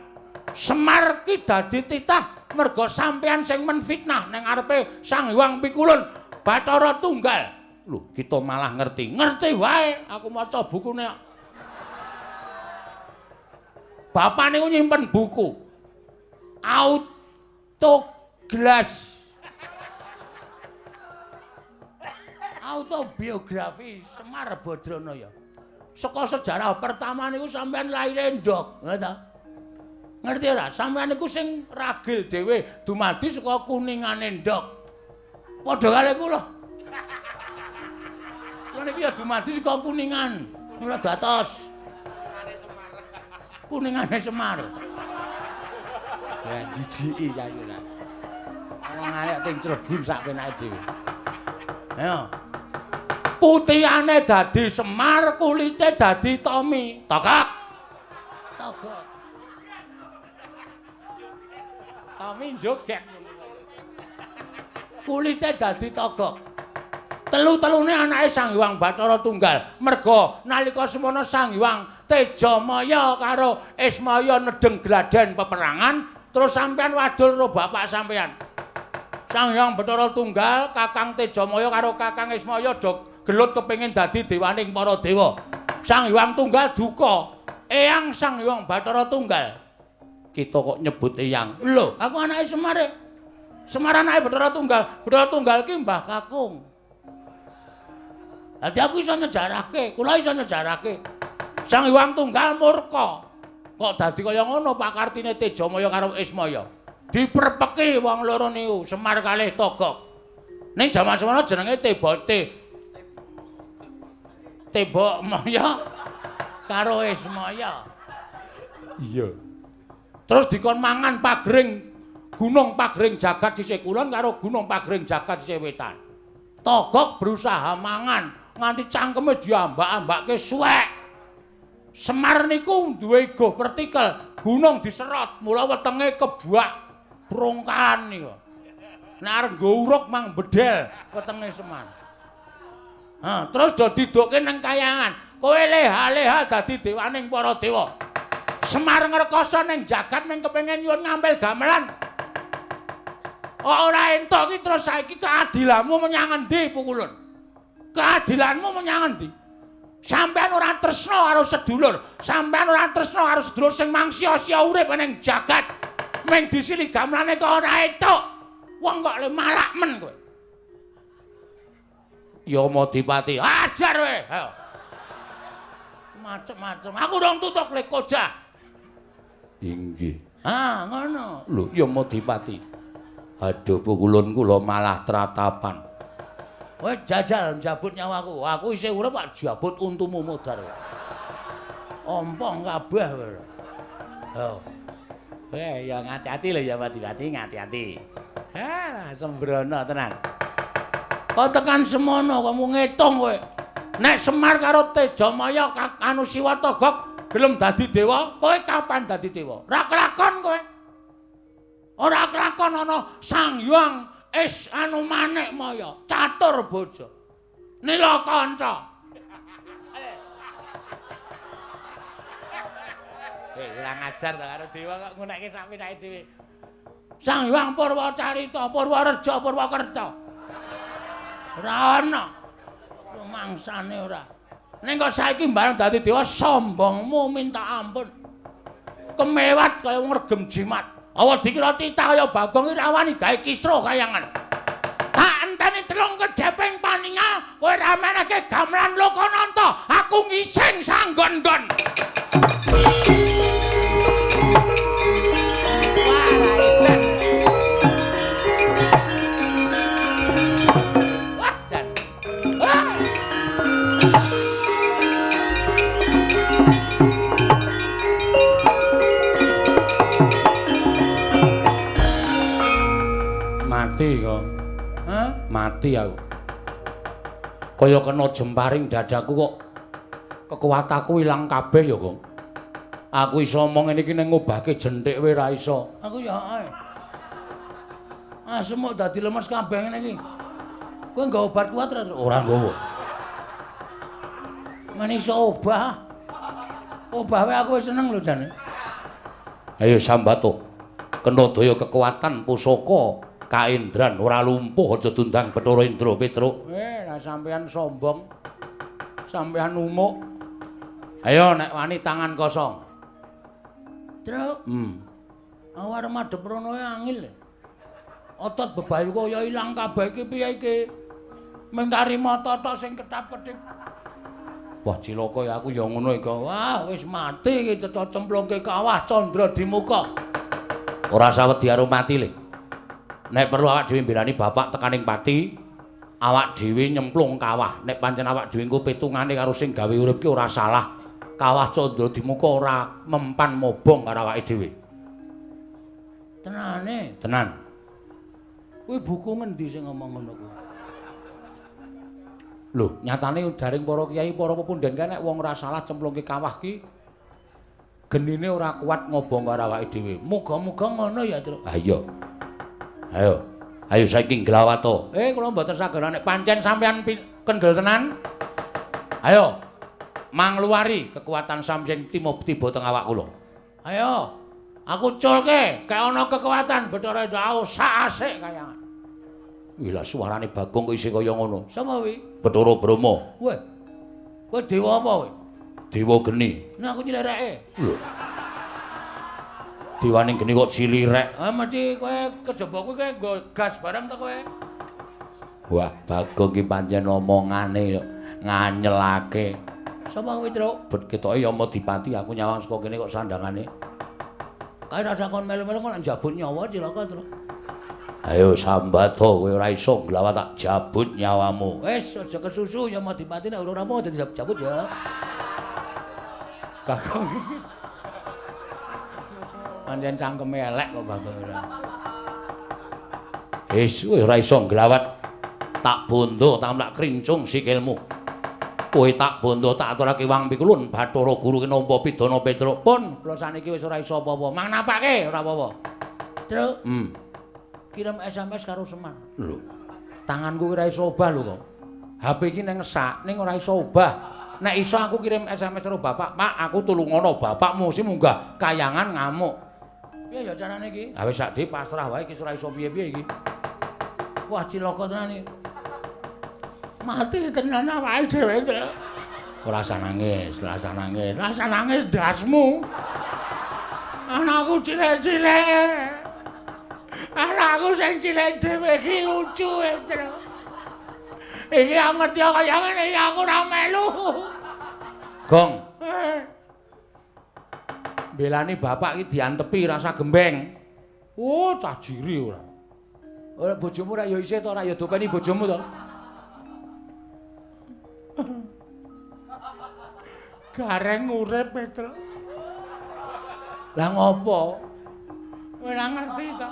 Semar ki dadi titah merga sampean sing menfitnah ning ngarepe Sang Hyang Pikulun Bathara Tunggal. Lho, kita malah ngerti. Ngerti wae, aku maca bukune. Bapak niku nyimpen buku. Autoglas. Autobiografi Semar Badranaya. Saka sejarah pertama niku sampean laire ndok, ngono ta? Ngerti ora? Sampeyan niku sing ragil dhewe dumadi saka kuningane ndok. Padha kali kula. Kula niki ya dumadi saka kuningan, ora datos. Kuningane Semar. Ya jijiki saiki ora. Wong arek ting crebun sak penake dhewe. Ayo. Putihane dadi Semar, kulite dadi Tommy. Togok. Togok. Tommy joget. Kulite dadi togok. Telu-telune anake Sang Hyang Bathara Tunggal. Merga nalika semono Sang Hyang Tejamaya karo Ismaya nedeng gladen peperangan, terus sampean wadul karo bapak sampean. Sang Hyang Bathara Tunggal, Kakang Tejamaya karo Kakang Ismaya do gelut kepengin dadi dewaning para dewa. Sang Hyang Tunggal duka. Eyang Sang Hyang Bathara Tunggal. Kita kok nyebut eyang. Lho, aku anake Semar. Semar anake Bathara Tunggal. Bathara Tunggal ki Mbah Kakung. Dadi aku iso nyejarahke, kula iso nyejarahke. Sang Hyang Tunggal murka. Kok dadi kaya ngono pakartine Tejamaya karo Ismaya. Diprepeki wong loro niku, Semar kalih Togok. Ning jaman semono jenenge Tebok Maya karo Ismaya. Iya. Terus dikon mangan pagring Gunung Pagring Jagat sisih kulon karo Gunung Pagring Jagat sisih wetan. Togok berusaha mangan nganti cangkeme diambak-ambake suwek. Semar niku duwe igo vertikal, gunung diserot, mula wetenge kebuak brongkalan niku. Nek arep nggo uruk mang bedel wetenge Semar. Ha, terus do didokke nang kayangan. Kowe leha-leha dadi dewaning para dewa. Semar ngrekoso ning jagat ning kepengin nyuwun ngampil gamelan. Ora entuk ki terus saiki keadilanmu menyang endi Pukulun? Keadilanmu menyang endi? Sampeyan ora tresna karo sedulur, sampeyan ora tresna karo sedulur sing mangsia-sia urip ning jagat. Ming disili gamelane kok ora entuk. Wong kok le malak men kowe. Yamadipati, ajar kowe. Ayo. Macem-macem. Aku rong tutuk le kojah. Inggih. Ah, ngono. Lho, Yamadipati. Aduh, Pukulun kula malah tratapan. Kowe jajal njabut nyawaku. Aku isih urip kok jabut untumu modar. Ompong kabeh kowe. Oh. Ya ngati-ati lho Yamadipati, ngati-ati. Ha, sembrono tenan. Kok tekan semono kamu ngitung kowe. Nek Semar karo Tejamaya anu Siwa Togok gelem dadi dewa, kowe kapan dadi dewa? Ora kelakon kowe. Ora kelakon ana Sang Hyang Is anu Manik Maya, catur bojo. Nila kanca. Kurang ajar ta karo dewa kok ngunekke sak penake dhewe. Sang Hyang Purwacarita, Purwareja, Purwakerta. Ora ana. Rumangsane ora. Ning kok saiki bareng dadi dewa sombongmu minta ampun. Kemewat kaya wong regem jimat. Awa dikira titah kaya Bagong iki ra wani gawe kisruh kayangan. Tak enteni telung kedheping paningal kowe ra menehke gamelan Lokananta, aku ngising sanggon-nggon. Wah, jan. Wah. Mati kok. Hah? Mati aku. Kaya kena jemparing dadaku kok kekuatanku ilang kabeh ya, Kong. Aku iso omong ngene iki ning ngobahke jenthik wae ra iso. Aku ya ae. Asem kok dadi lemes kabeh ngene iki. Kowe nggawa obat kuat ra? Ora nggawa. Men iso obah. Obah wae aku wis seneng lho jane. Ayo sambato. Kena daya kekuatan pusaka kaendran ora lumpuh aja dundang Bathara Indra Petruk. Lah sampean sombong. Sampean umuk. Ayo nek wani tangan kosong. Truk. Aku arep madhep rono angil. Otot bebayu kaya ilang kabeh iki piye iki? Mengkari mata tok sing ketap-ketip. Wah cilaka ya aku ya ngono iki. Wah wis mati iki cetha cemplungke kawah candra di muka. Ora usah wedi karo mati le. Nek perlu awak dhewe mbelani bapak tekaning pati, awak dhewe nyemplung kawah. Nek pancen awak dhewe engko pitungane karo sing gawe urip ki ora salah. Kawah candra di muka ora mempan mobong karo awake dhewe. Tenane? Tenan. Kuwi buku ngendi sing ngomong ngono kuwi? Lho, nyatane jaring para kiai, para pepunden kae nek wong ora salah cemplungke kawah ki genine ora kuat ngobong karo awake dhewe. Muga-muga ngono ya, Truk. Ha iya. Ayo. Ayo saiki nglawato. Kula mboten saged nek pancen sampean kendel tenan. Ayo. Mangluwari kekuatan sampeyan tiba teng awak kula. Ayo. Aku culke, kek ana kekuatan Bathara Indra sak asik kayangan. Wih lah suarane Bagong kok isih kaya ngono. Sapa kuwi? Bathara Brahma. Weh. Kowe dewa apa kowe? Dewa geni. Nah aku cilireke. Lho. Dewane geni kok cilirek. Ah mesti kowe kejaba kuwi kowe nggo gas bareng to kowe. Wah, Bagong ki pancen omongane nganyelake. Sapa kuwi, Truk? Bet ketoke ya Madipati aku nyawang saka kene kok sandangane. Kae rasa kon melu-melu kok njabut nyawa cilaka, Truk. Ayo sambato kowe ora iso nglawat tak jabut nyawamu. Wis aja kesusu ya Madipati nek ora mau dadi jabut ya. Bagong. Pancen cangkeme elek kok Bagong ora. Wis kowe ora iso nglawat tak bondo tak krincung sikilmu. Kowe tak bondo tak aturake wang pikulun Bathara Guru ki nampa pidana Petruk. Pun kula saniki wis ora iso apa-apa. Mang napake ora apa-apa. Truk. Kirim SMS karo Semar. Lho. Tanganku ora iso obah lho kok. HP iki nang sak ning ora iso obah. Nek iso aku kirim SMS karo bapak, "Pak, aku tulungono bapakmu sing munggah kayangan ngamuk." Piye ya carane iki? Ha wis sak dhewe pasrah wae iki ora iso piye-piye iki. Wah cilaka tenan iki. Mati tenan awake dhewe, Truk. Ora usah nangis, ora usah nangis. Ora usah nangis ndasmu. Anakku cilik-cilik. Anakku sing cilik dhewe iki lucu, Truk. Iki aku ngerti kaya ngene iki aku ora melu. Gong. Belani bapak iki diantepi rasa gembeng. Oh, cah jiri ora. Ora bojomu ora ya isih to ora ya dopeni bojomu to. Gareng urip, Petruk. Lah ngopo? Ora ngerti to.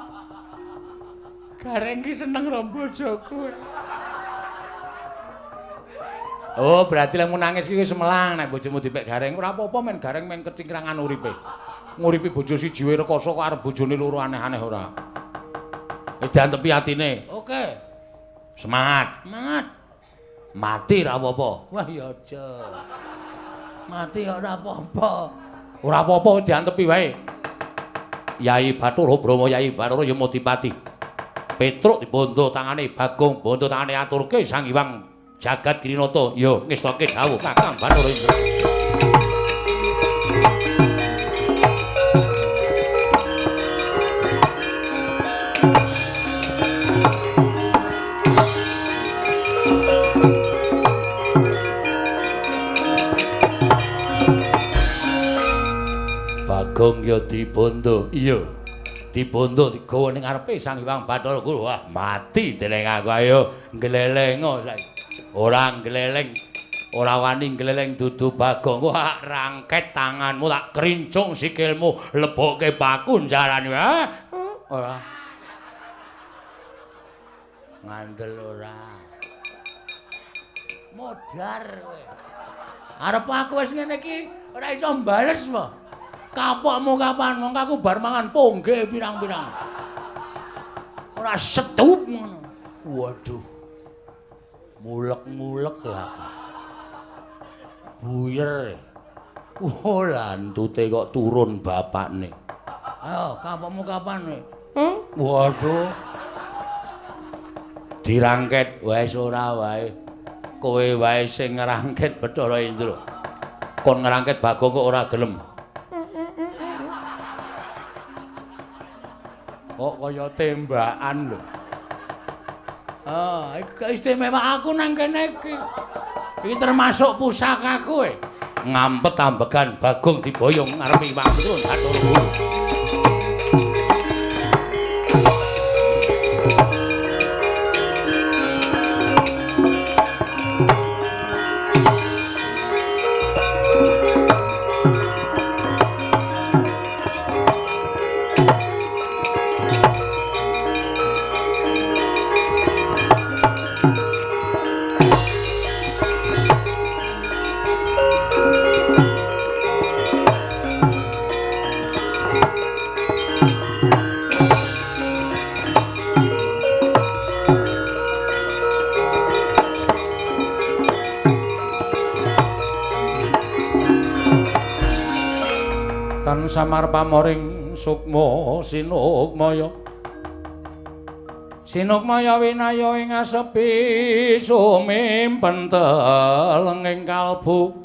Gareng ki seneng karo bojoku. Oh, berarti lek nangis iki wis melang nek bojomu dipek gareng. Ora apa-apa men gareng men kecingkrangan uripe. Nguripi bojo siji wae rekoso kok arep bojone loro aneh-aneh ora. Wis diantepi atine. Oke. Semangat. Semangat. Mati ra apa-apa. Wah ya aja. Mati kok ora apa-apa. Ora apa-apa diantepi wae. Yai Bathara Brahma, Yai Bathara Yamadipati. Petruk dibondo tangane Bagong, bondo tangane aturke Sang Hyang Jagat Girinata. Ya ngestoke dawuh Kakang Bathara Indra. Bagong ya dibondo. Iya. Dibondo digawa ning ngarepe Sang Hyang Bathara Guru. Wah, mati dening aku. Ayo nglelengo saiki. Ora ngleleng, ora wani ngleleng dudu Bagong. Wah, rangket tanganmu tak krincung sikilmu, lebokke paku njarane. Ora. Ngandel ora. Modar kowe. Arep aku wis ngene iki ora iso mbales po. Kapokmu kapan? Mongko aku bar mangan pongge pirang-pirang. Ora setup ngono. Waduh. Mulek-mulek ya aku. Buyer. Oh, lantute kok turun bapakne. Ayo, kapokmu kapan kowe? Waduh. Dirangket wae ora wae. Kowe wae sing ngrangket Bathara Indra. Kon ngrangket Bagong kok ora gelem. Kok kaya tembakan lho. Ah, iki istimewa aku nang kene iki. Iki termasuk pusakaku e. Ngampet ambegan Bagong diboyong ngarepe iwak turun Bathara Guru. Samar pamoring sukma sinukmaya sinukmaya winaya ing asepi sumimpen telenging kalbu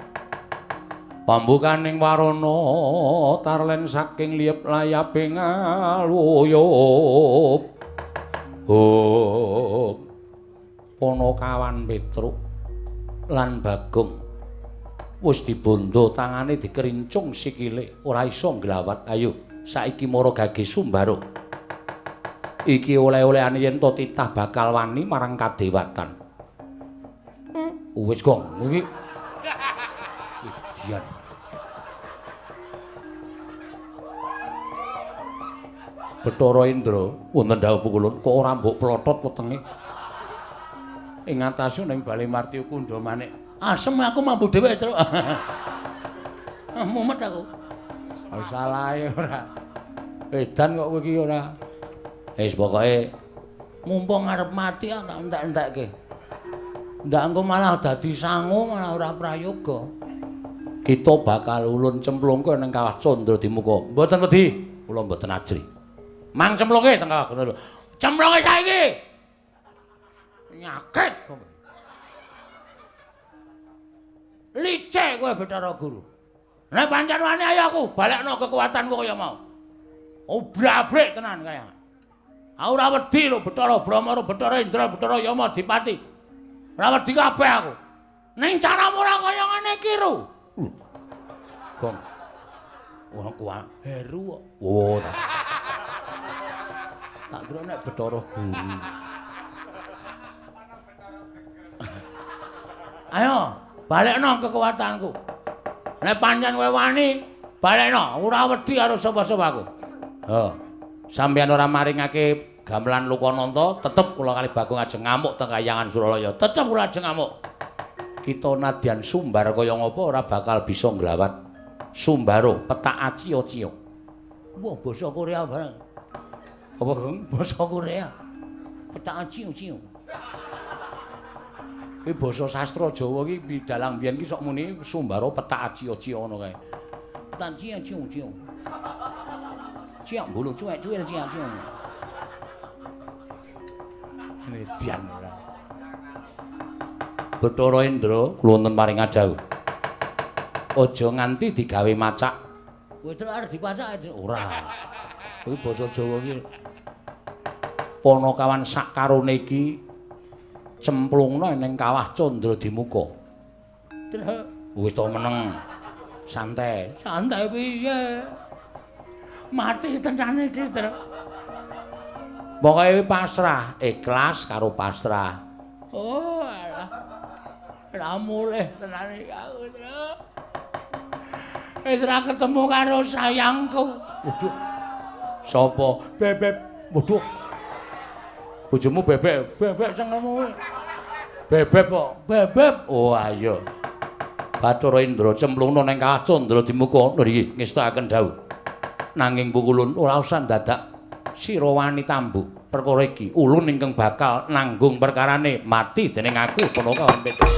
pambukaning warana tarlen saking liyep layaping aluyup. Oh, Panakawan Petruk lan Bagong wis dibondo tangane dikerincung sikile ora iso nglawat. Ayo saiki mara gage Sumbara. Iki oleh-olehane yen to titah bakal wani marang kadewatan. Wis gong iki. Idian. Bathara Indra wonten dawuh pukulun kok ora mbok plotot wetenge. Ing atase ning Bale Martya Kundha Manik. Asem aku mampu dhewe, Truk. Mumet aku. Salahe ora. Edan kok kowe iki ora. Wis pokoke mumpung arep mati tak entek-entekke. Ndak engko malah dadi sangu malah ora prayoga. Kita bakal ulun cemplungke ning kawah Candra Dimuka. Mboten wedi, kula mboten ajri. Mang cemplungke teng kawah Candra. Cemplungke saiki. Nyakit kowe. Licik kowe Bathara Guru. Nek pancen wani ayo aku balekno kekuatanku kaya mau. Obrabrik tenan kaya. Aku ora wedi lho Bathara Brahma, Bathara Indra, Bathara Yama Dipati. Ora wedi kabeh aku. Ning caramu ora kaya ngene iki ro. Gong. Wah, kuwi Heru kok. Oh, tak kira nek Bathara Guru. Ayo balekno kekuatanku. Nek pancen kowe wani, balekno, ora wedi karo sapa-sapa aku. Ha. Sampeyan ora maringake gamelan Lokananta, tetep kula kali Bagong ajeng ngamuk teng Kahyangan Suralaya. Tetep kula ajeng ngamuk. Kita nadyan sumbar kaya ngapa ora bakal bisa nglawat. Sumbaro petak acio-cio. Wah, basa Korea bareng. Apa, Gong? Basa Korea. Petak acio-cio. Iki basa sastra Jawa iki dalang biyen iki sok muni Sumbara petak acio-cio ngono kae. Petak acio-cio. Ciak mbulu cuwek-cuwil ciak-cio. Median ora. Bathara Indra kula wonten paring dawuh. Aja nganti digawe macak. Kowe terus arep dipacak ora. Kuwi basa Jawa iki. Panakawan sak karone iki cemplungna ning kawah Candra Dimuka. Terus wis to meneng. Santai. Santai piye? Mati tenan iki, Truk. Pokoke pasrah, ikhlas karo pasrah. Oh, alah. Ora mulih tenan iki aku, Truk. Wis ora ketemu karo sayangku. Waduh. Sapa? Bebek. Waduh. Bojomu bebek, bebek senengmu. Bebek kok, bebek. Oh ayo. Bathara Indra cemplungna ning Kawah Candra Dimuka. Nggih, ngestakaken dawuh. Nanging pukulun ora usah dadak sira wani tambuk perkara iki. Ulun ingkang bakal nanggung perkarane mati dening aku punaka Petruk.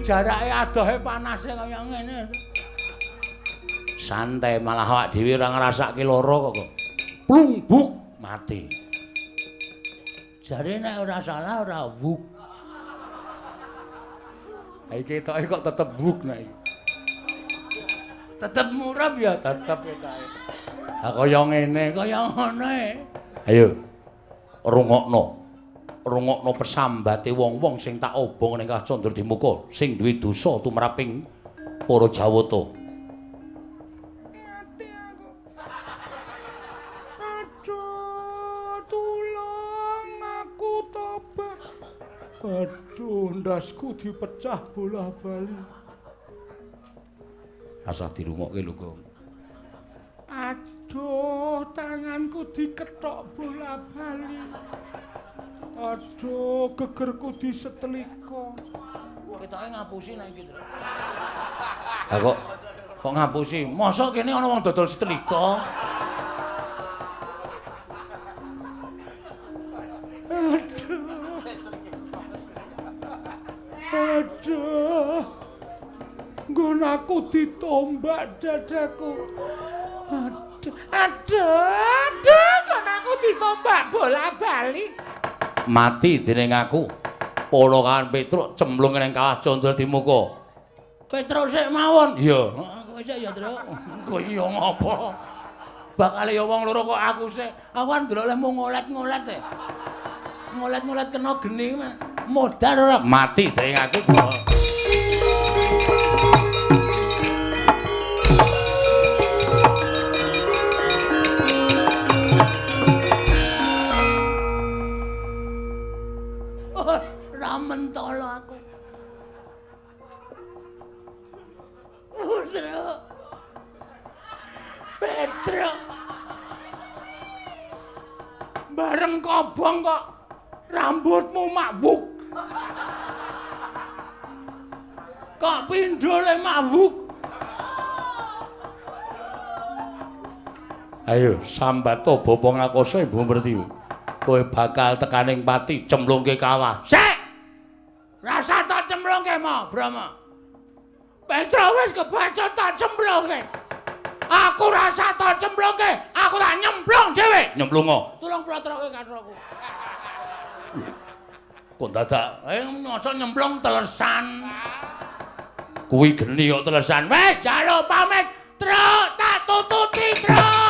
Jarake adohe panase kaya ngene. Santai malah awak dhewe ora ngrasake lara kok. Plungbuk mati. Jare nek ora salah ora wuk. Ha iki ketoke kok tetep wuk nek iki. Tetep murab ya, tetep ketoke. Ha kaya ngene, kaya ngono e. Ayo rungokno. Rungokno pesambate wong-wong sing tak obong ning Kawah Candra Dimuka sing duwe dosa tumraping para Jawata. Mati aku. Aduh, tulung aku tobat. Aduh, ndasku dipecah bola-bali. Asah dirungokke lho, Gong. Aduh, tanganku dikethok bola-bali. Aduh, gegerku disetelika. Ketoke ngapusi nek iki, Tru. Ha kok ngapusi? Mosok kene ana wong dodol setelika? Aduh. Aduh. Nggon aku ditombak dadaku. Aduh, aduh, aduh, nggon aku ditombak bola-bali. Mati dening aku. Para kawan Petruk cemplung ning Kawah Candra Dimuka. Petruk sik mawon. Iya. Heeh, kowe sik ya, Truk. Kowe ya ngopo? Bakale ya wong loro kok aku sik. Aku kan ndelok lehmu ngolet-ngolet e. Ngolet-ngolet kena geni modar ora? Mati dening aku. Mentolo aku. Putra. Petruk. Bareng kobong kok rambutmu makbuk. Kok pindhole makbuk. Ayo sambato bapa ngakoso Ibu Pertiwi. Kowe bakal tekaning pati cemplungke kawah. Sik. Rasa tak cemplungke mo, Brahma. Petruk wis kebaca tak cemplungke. Aku rasa tak cemplungke, aku tak nyemplung dhewe. Nyemplungo. Tulung plotroke katroku. Kok dadak nyosok nyemplung telesan. Kuwi geni kok telesan. Wis jaluk pamit, Truk, tak tututi, Truk.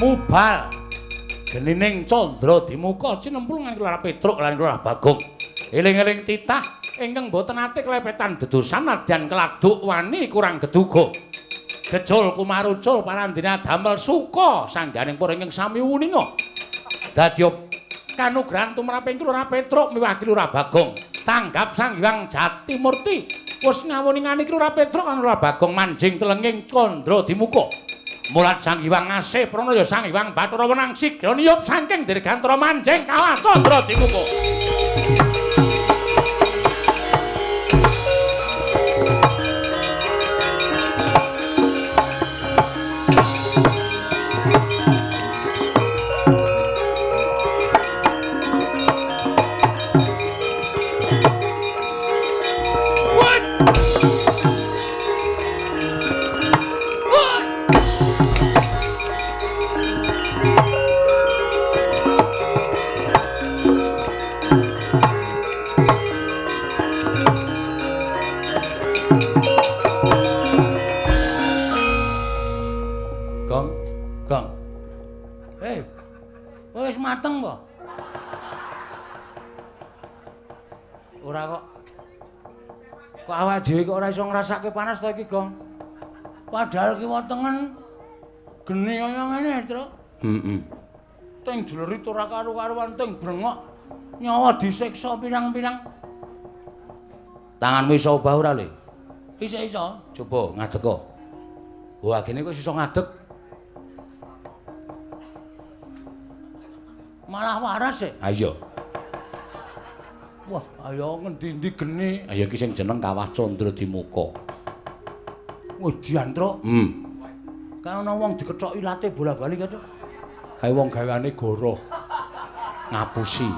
Mubal genining Candra Dimuka cinemplung nang Lurah Petruk lan Lurah Bagong. Eling-eling titah ingkang boten ate klepetan dedosan nadyan keladuk wani kurang geduga. Gejul kumarucul parandene damel suka sangganing para ingkang sami wuninga. Dadya kanugrahan tumraping Lurah Petruk miwah Lurah Bagong. Tanggap Sang Hyang Jatimurti wis ngawuningani Lurah Petruk lan Lurah Bagong manjing telenging Candra Dimuka. Mulat Sang Hyang Asih Pranaya Sang Hyang Bathara Wenang sigra niyup saking dirgantara manjing kawah Candra Dimuka. Wis mateng po? Ora kok. Kok awake dhewe kok ora iso ngrasake panas to iki, Gong? Padahal kiwa tengen geni kaya ngene, Tru. Heeh. Teng jlerit ora karu-karuan, teng brengok nyawa disiksa pirang-pirang. Tanganmu iso obah ora, Le? Iso-iso. Coba ngadeg kok. Wah, gene kok iso ngadeg. Malah waras e. Ha iya. Wah, ayo ngendi-endi geni. Ha iki sing jeneng Kawah Candra Dimuka. Wah, dian, Truk. Kan ana wong dikethok ilate bola-bali kae, Truk. Kae wong gaweane goroh. Ngapusi.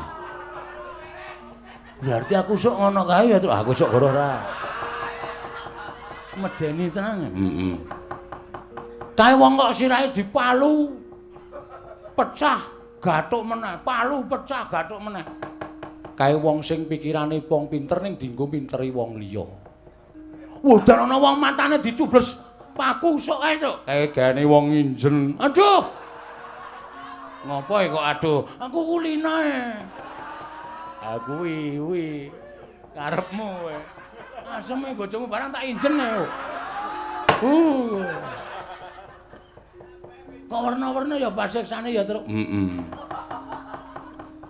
Berarti aku sok ngono kae ya, Truk. Aku sok goroh ora. Medeni tenan. Heeh. Kae wong kok sirahe dipalu pecah gathuk meneh, palu pecah gathuk meneh. Kae wong sing pikirane wong pinter ning dienggo minteri wong liya. Wudan ana wong matane dicubles paku sok kae, Truk. Kae gaene wong nginjen. Aduh. Ngopo kok aduh? Aku kulina e. Ha kuwi kuwi karepmu kowe. Aseme bojomu barang tak injen e. Kok werna-werna ya pasiksane ya, Truk. Heeh.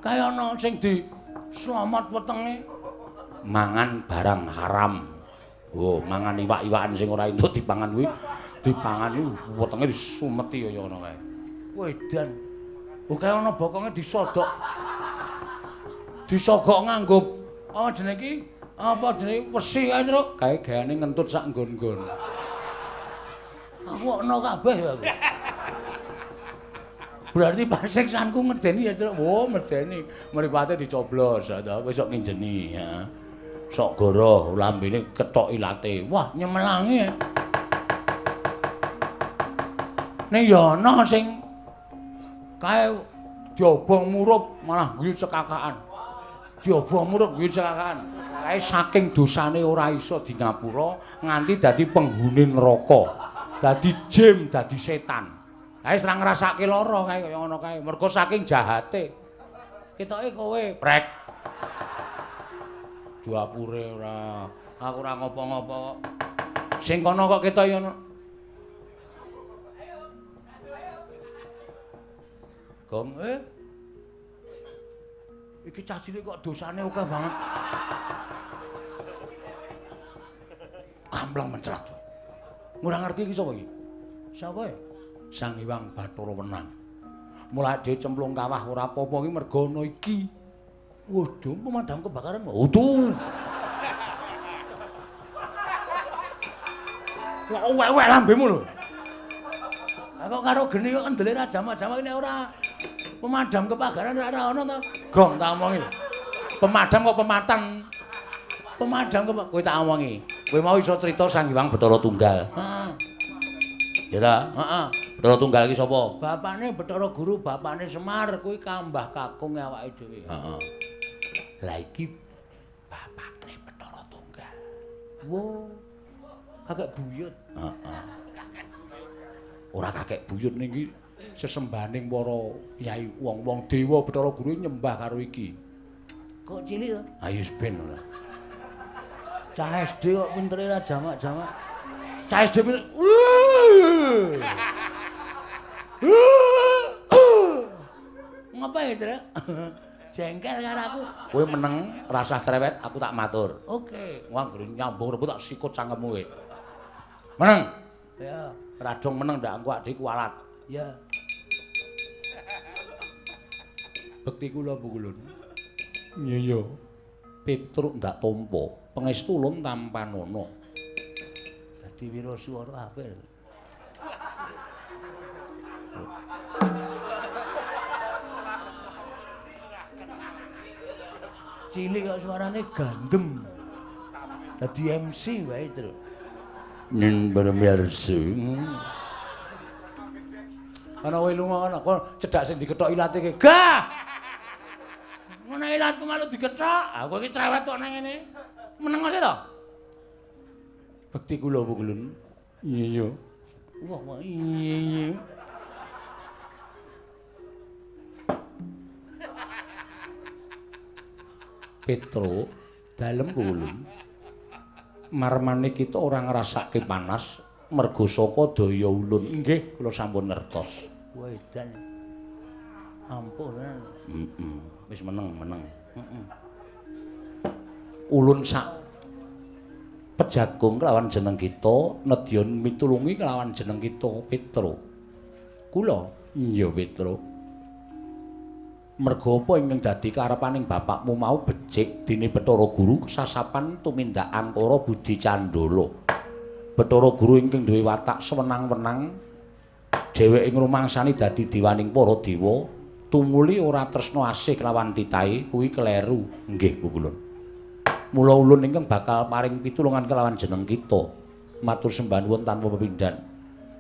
Kae ana sing di slamet wetenge mangan barang haram. Oh, mangan iwak-iwakan sing ora entuk dipangan kuwi, dipangan iku wetenge disumeti kaya ngono kae. Wedan. Oh, kae ana bokonge disodok. Disogok nganggo apa jenenge iki? Apa jenenge wesi kae, Truk? Kae gaweane ngentut sak nggon-nggon. Aku ana kabeh ya aku. Berarti pasiksanku medeni ya, Truk. Oh, medeni. Mripate dicoblos, ta kowe sok nginjeni ya. Sok goroh lambene kethok ilate. Wah, nyemelangi. Ning ya ana sing kae diobong murup malah guyu cekakaan. Diobong murup guyu cekakaan. Kae saking dosane ora iso di ngapura nganti dadi penghuni neraka. Dadi jim, dadi setan. Kae ora ngrasake lara kae kaya ngono kae. Mergo saking jahate. Ketoke kowe prek. Duapure ora. Aku ora ngopo-ngopo kok. Sing kono kok ketoke ngono. Gong Iki cah cilik kok dosane akeh banget. Kampleng mencrat. Ora ngerti iki sapa iki? Sapa ya? Sang Hyang Bathara Wenang. Mulai dhewe cemplung kawah ora apa-apa iki mergo ana iki. Waduh, pemadam kebakaran. Waduh. Kok wek-wek lambemu lho. Lah kok karo geni kok kendele ra jamak-jamak nek ora pemadam kebakaran ora ana to. Gong tak omongi. Pemadam kok pematang. Pemadam kebakaran kowe tak omongi. Kowe mau iso crita Sang Hyang Bathara Tunggal. Heeh. Ya ta? Heeh. Bathara Tunggal iki sapa? Bapakne Bathara Guru, bapakne Semar kuwi kambah kakung awake dhewe. Heeh. Lah iki bapakne Bathara Tunggal. Wo. Kakek buyut. Heeh. Ora kakek buyut niki sesembahaning para yai wong-wong dewa Bathara Guru nyembah karo iki. Kok cilik to? Ayo ben ora. Cah SD kok pintere ra jamak-jamak. Cah SD pinter. Ngapa ya, Truk? Jengkel karo aku. Kowe meneng, rasah cerewet, aku tak matur. Oke. Wah, anggere nyambung rebut tak sikut cangkemmu kowe. Meneng. Ya. Radong meneng ndak engko adik kualat. Ya. Bekti kula Pukulun. Iya iya. Petruk ndak tampa, pangestu ulun tampanana. Dadi wiraswara apik. Cilik kok suarane gandem. Dadi MC wae, Truk. Ning bermirsa. Ana kowe lunga ana kok cedhak sing dikethok ilate ki. Gah. Ngono ilatku malu dikethok. Aku iki cerewet kok nang ngene. Meneng sih to? Bekti kula Pukulun. Iya iya. Wah, wah iya iya. Petro, dalem ulun. Marmane kita ora ngrasake panas mergo saka daya ulun. Nggih, kula sampun ngertos. Wedan. Ampun. Heeh. Wis meneng, meneng. Heeh. Ulun sak pejagung kelawan jeneng kita, nedya mitulungi kelawan jeneng kita Petro. Kula? Iya, Petro. Merga apa ingkang dadi karepaning bapakmu mau becik dene Bathara Guru kesasapan tumindak angkara budi candala. Bathara Guru ingkang duwe watak sewenang-wenang, dheweke ngrumangsani dadi dewaning para dewa, tumuli ora tresna asih kelawan titahe kuwi kleru. Nggih, Pukulun. Mula ulun ingkang bakal paring pitulungan kelawan jeneng kita. Matur sembah nuwun tanpa pepindhan.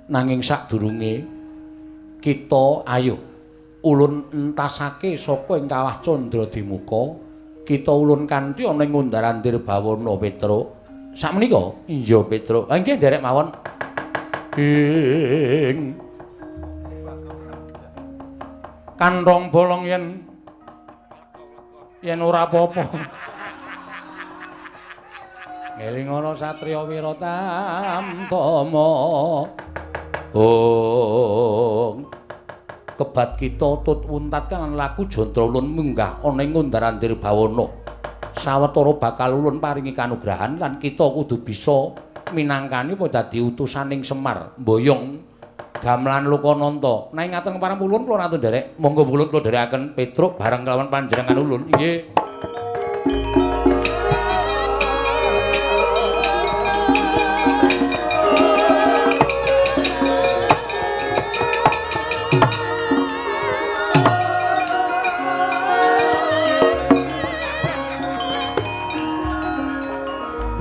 Nanging sadurunge kita ayo ulun entasake saka ing kawah Candra Dimuka, kita ulun kanthi ana ing undar-andir bawana Petro. Sakmenika? Iya, Petro. Ha nggih nderek mawon. Ing kantong bolong yen yen ora apa-apa. Ngelingono satriya wira tamtama. Ong kebat kita tut untat kan laku jantra ulun munggah ana ing undar-andir bawana. Sawetara bakal ulun paringi kanugrahan lan kita kudu bisa minangkani apa dadi utusaning Semar mboyong gamelan Lokananta. Nek ngaten kepareng ulun kula ratu nderek, monggo ulun kula nderekaken Petruk bareng kelawan panjenengan ulun. Nggih.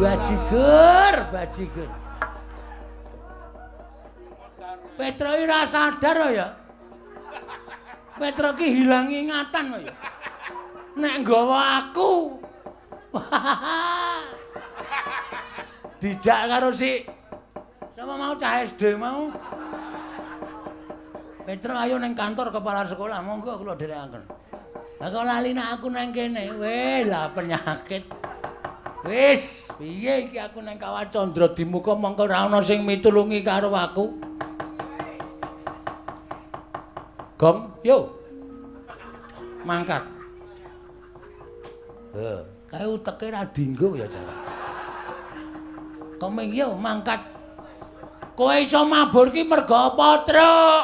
Bajigur, bajigur. Petro iki ora sadar ya. Petro ki hilang ingatan ya. Nek nggawa aku. Dijak karo si sapa mau cah SD mau. Petro ayo nang kantor kepala sekolah, monggo kula dherekaken. Lah kok lali nek aku nang kene. Weh, lah penyakit. Wis, piye iki aku nang Kawah Candra Dimuka mongko ora ana sing mitulungi karo aku. Gong, yo. Mangkat. Heh, kae uteke ra dinggo ya jan. Komeng yo mangkat. Kowe iso mabur ki mergo apa, Truk?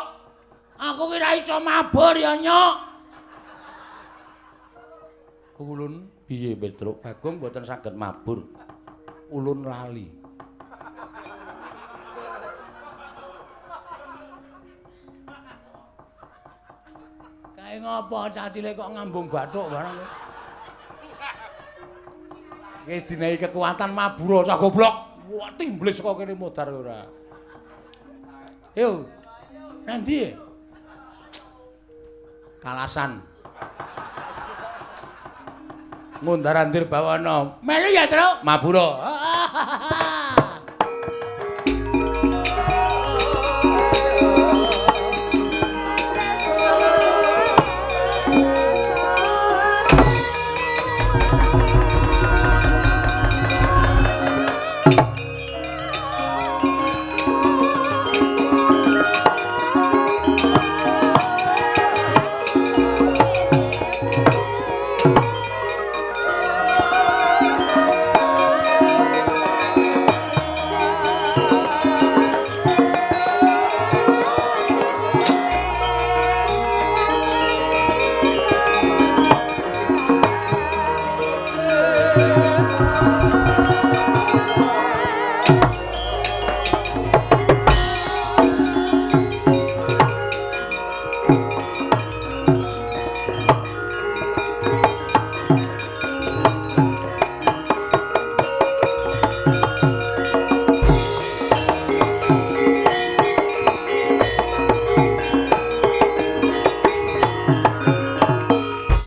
Aku ki ra iso mabur ya, Nyok. Ulun piye Petruk? Bagong mboten saged mabur. Ulun lali. Kae ngopo cah cilik kok ngambung bathuk barang kowe? Wis dinehi kekuatan mabur cah goblok. Wah, timblis kok kene modar ora. Yo. Nanti Kalasan. Ngundar-andir bawana. Melu ya, Truk? Mabura.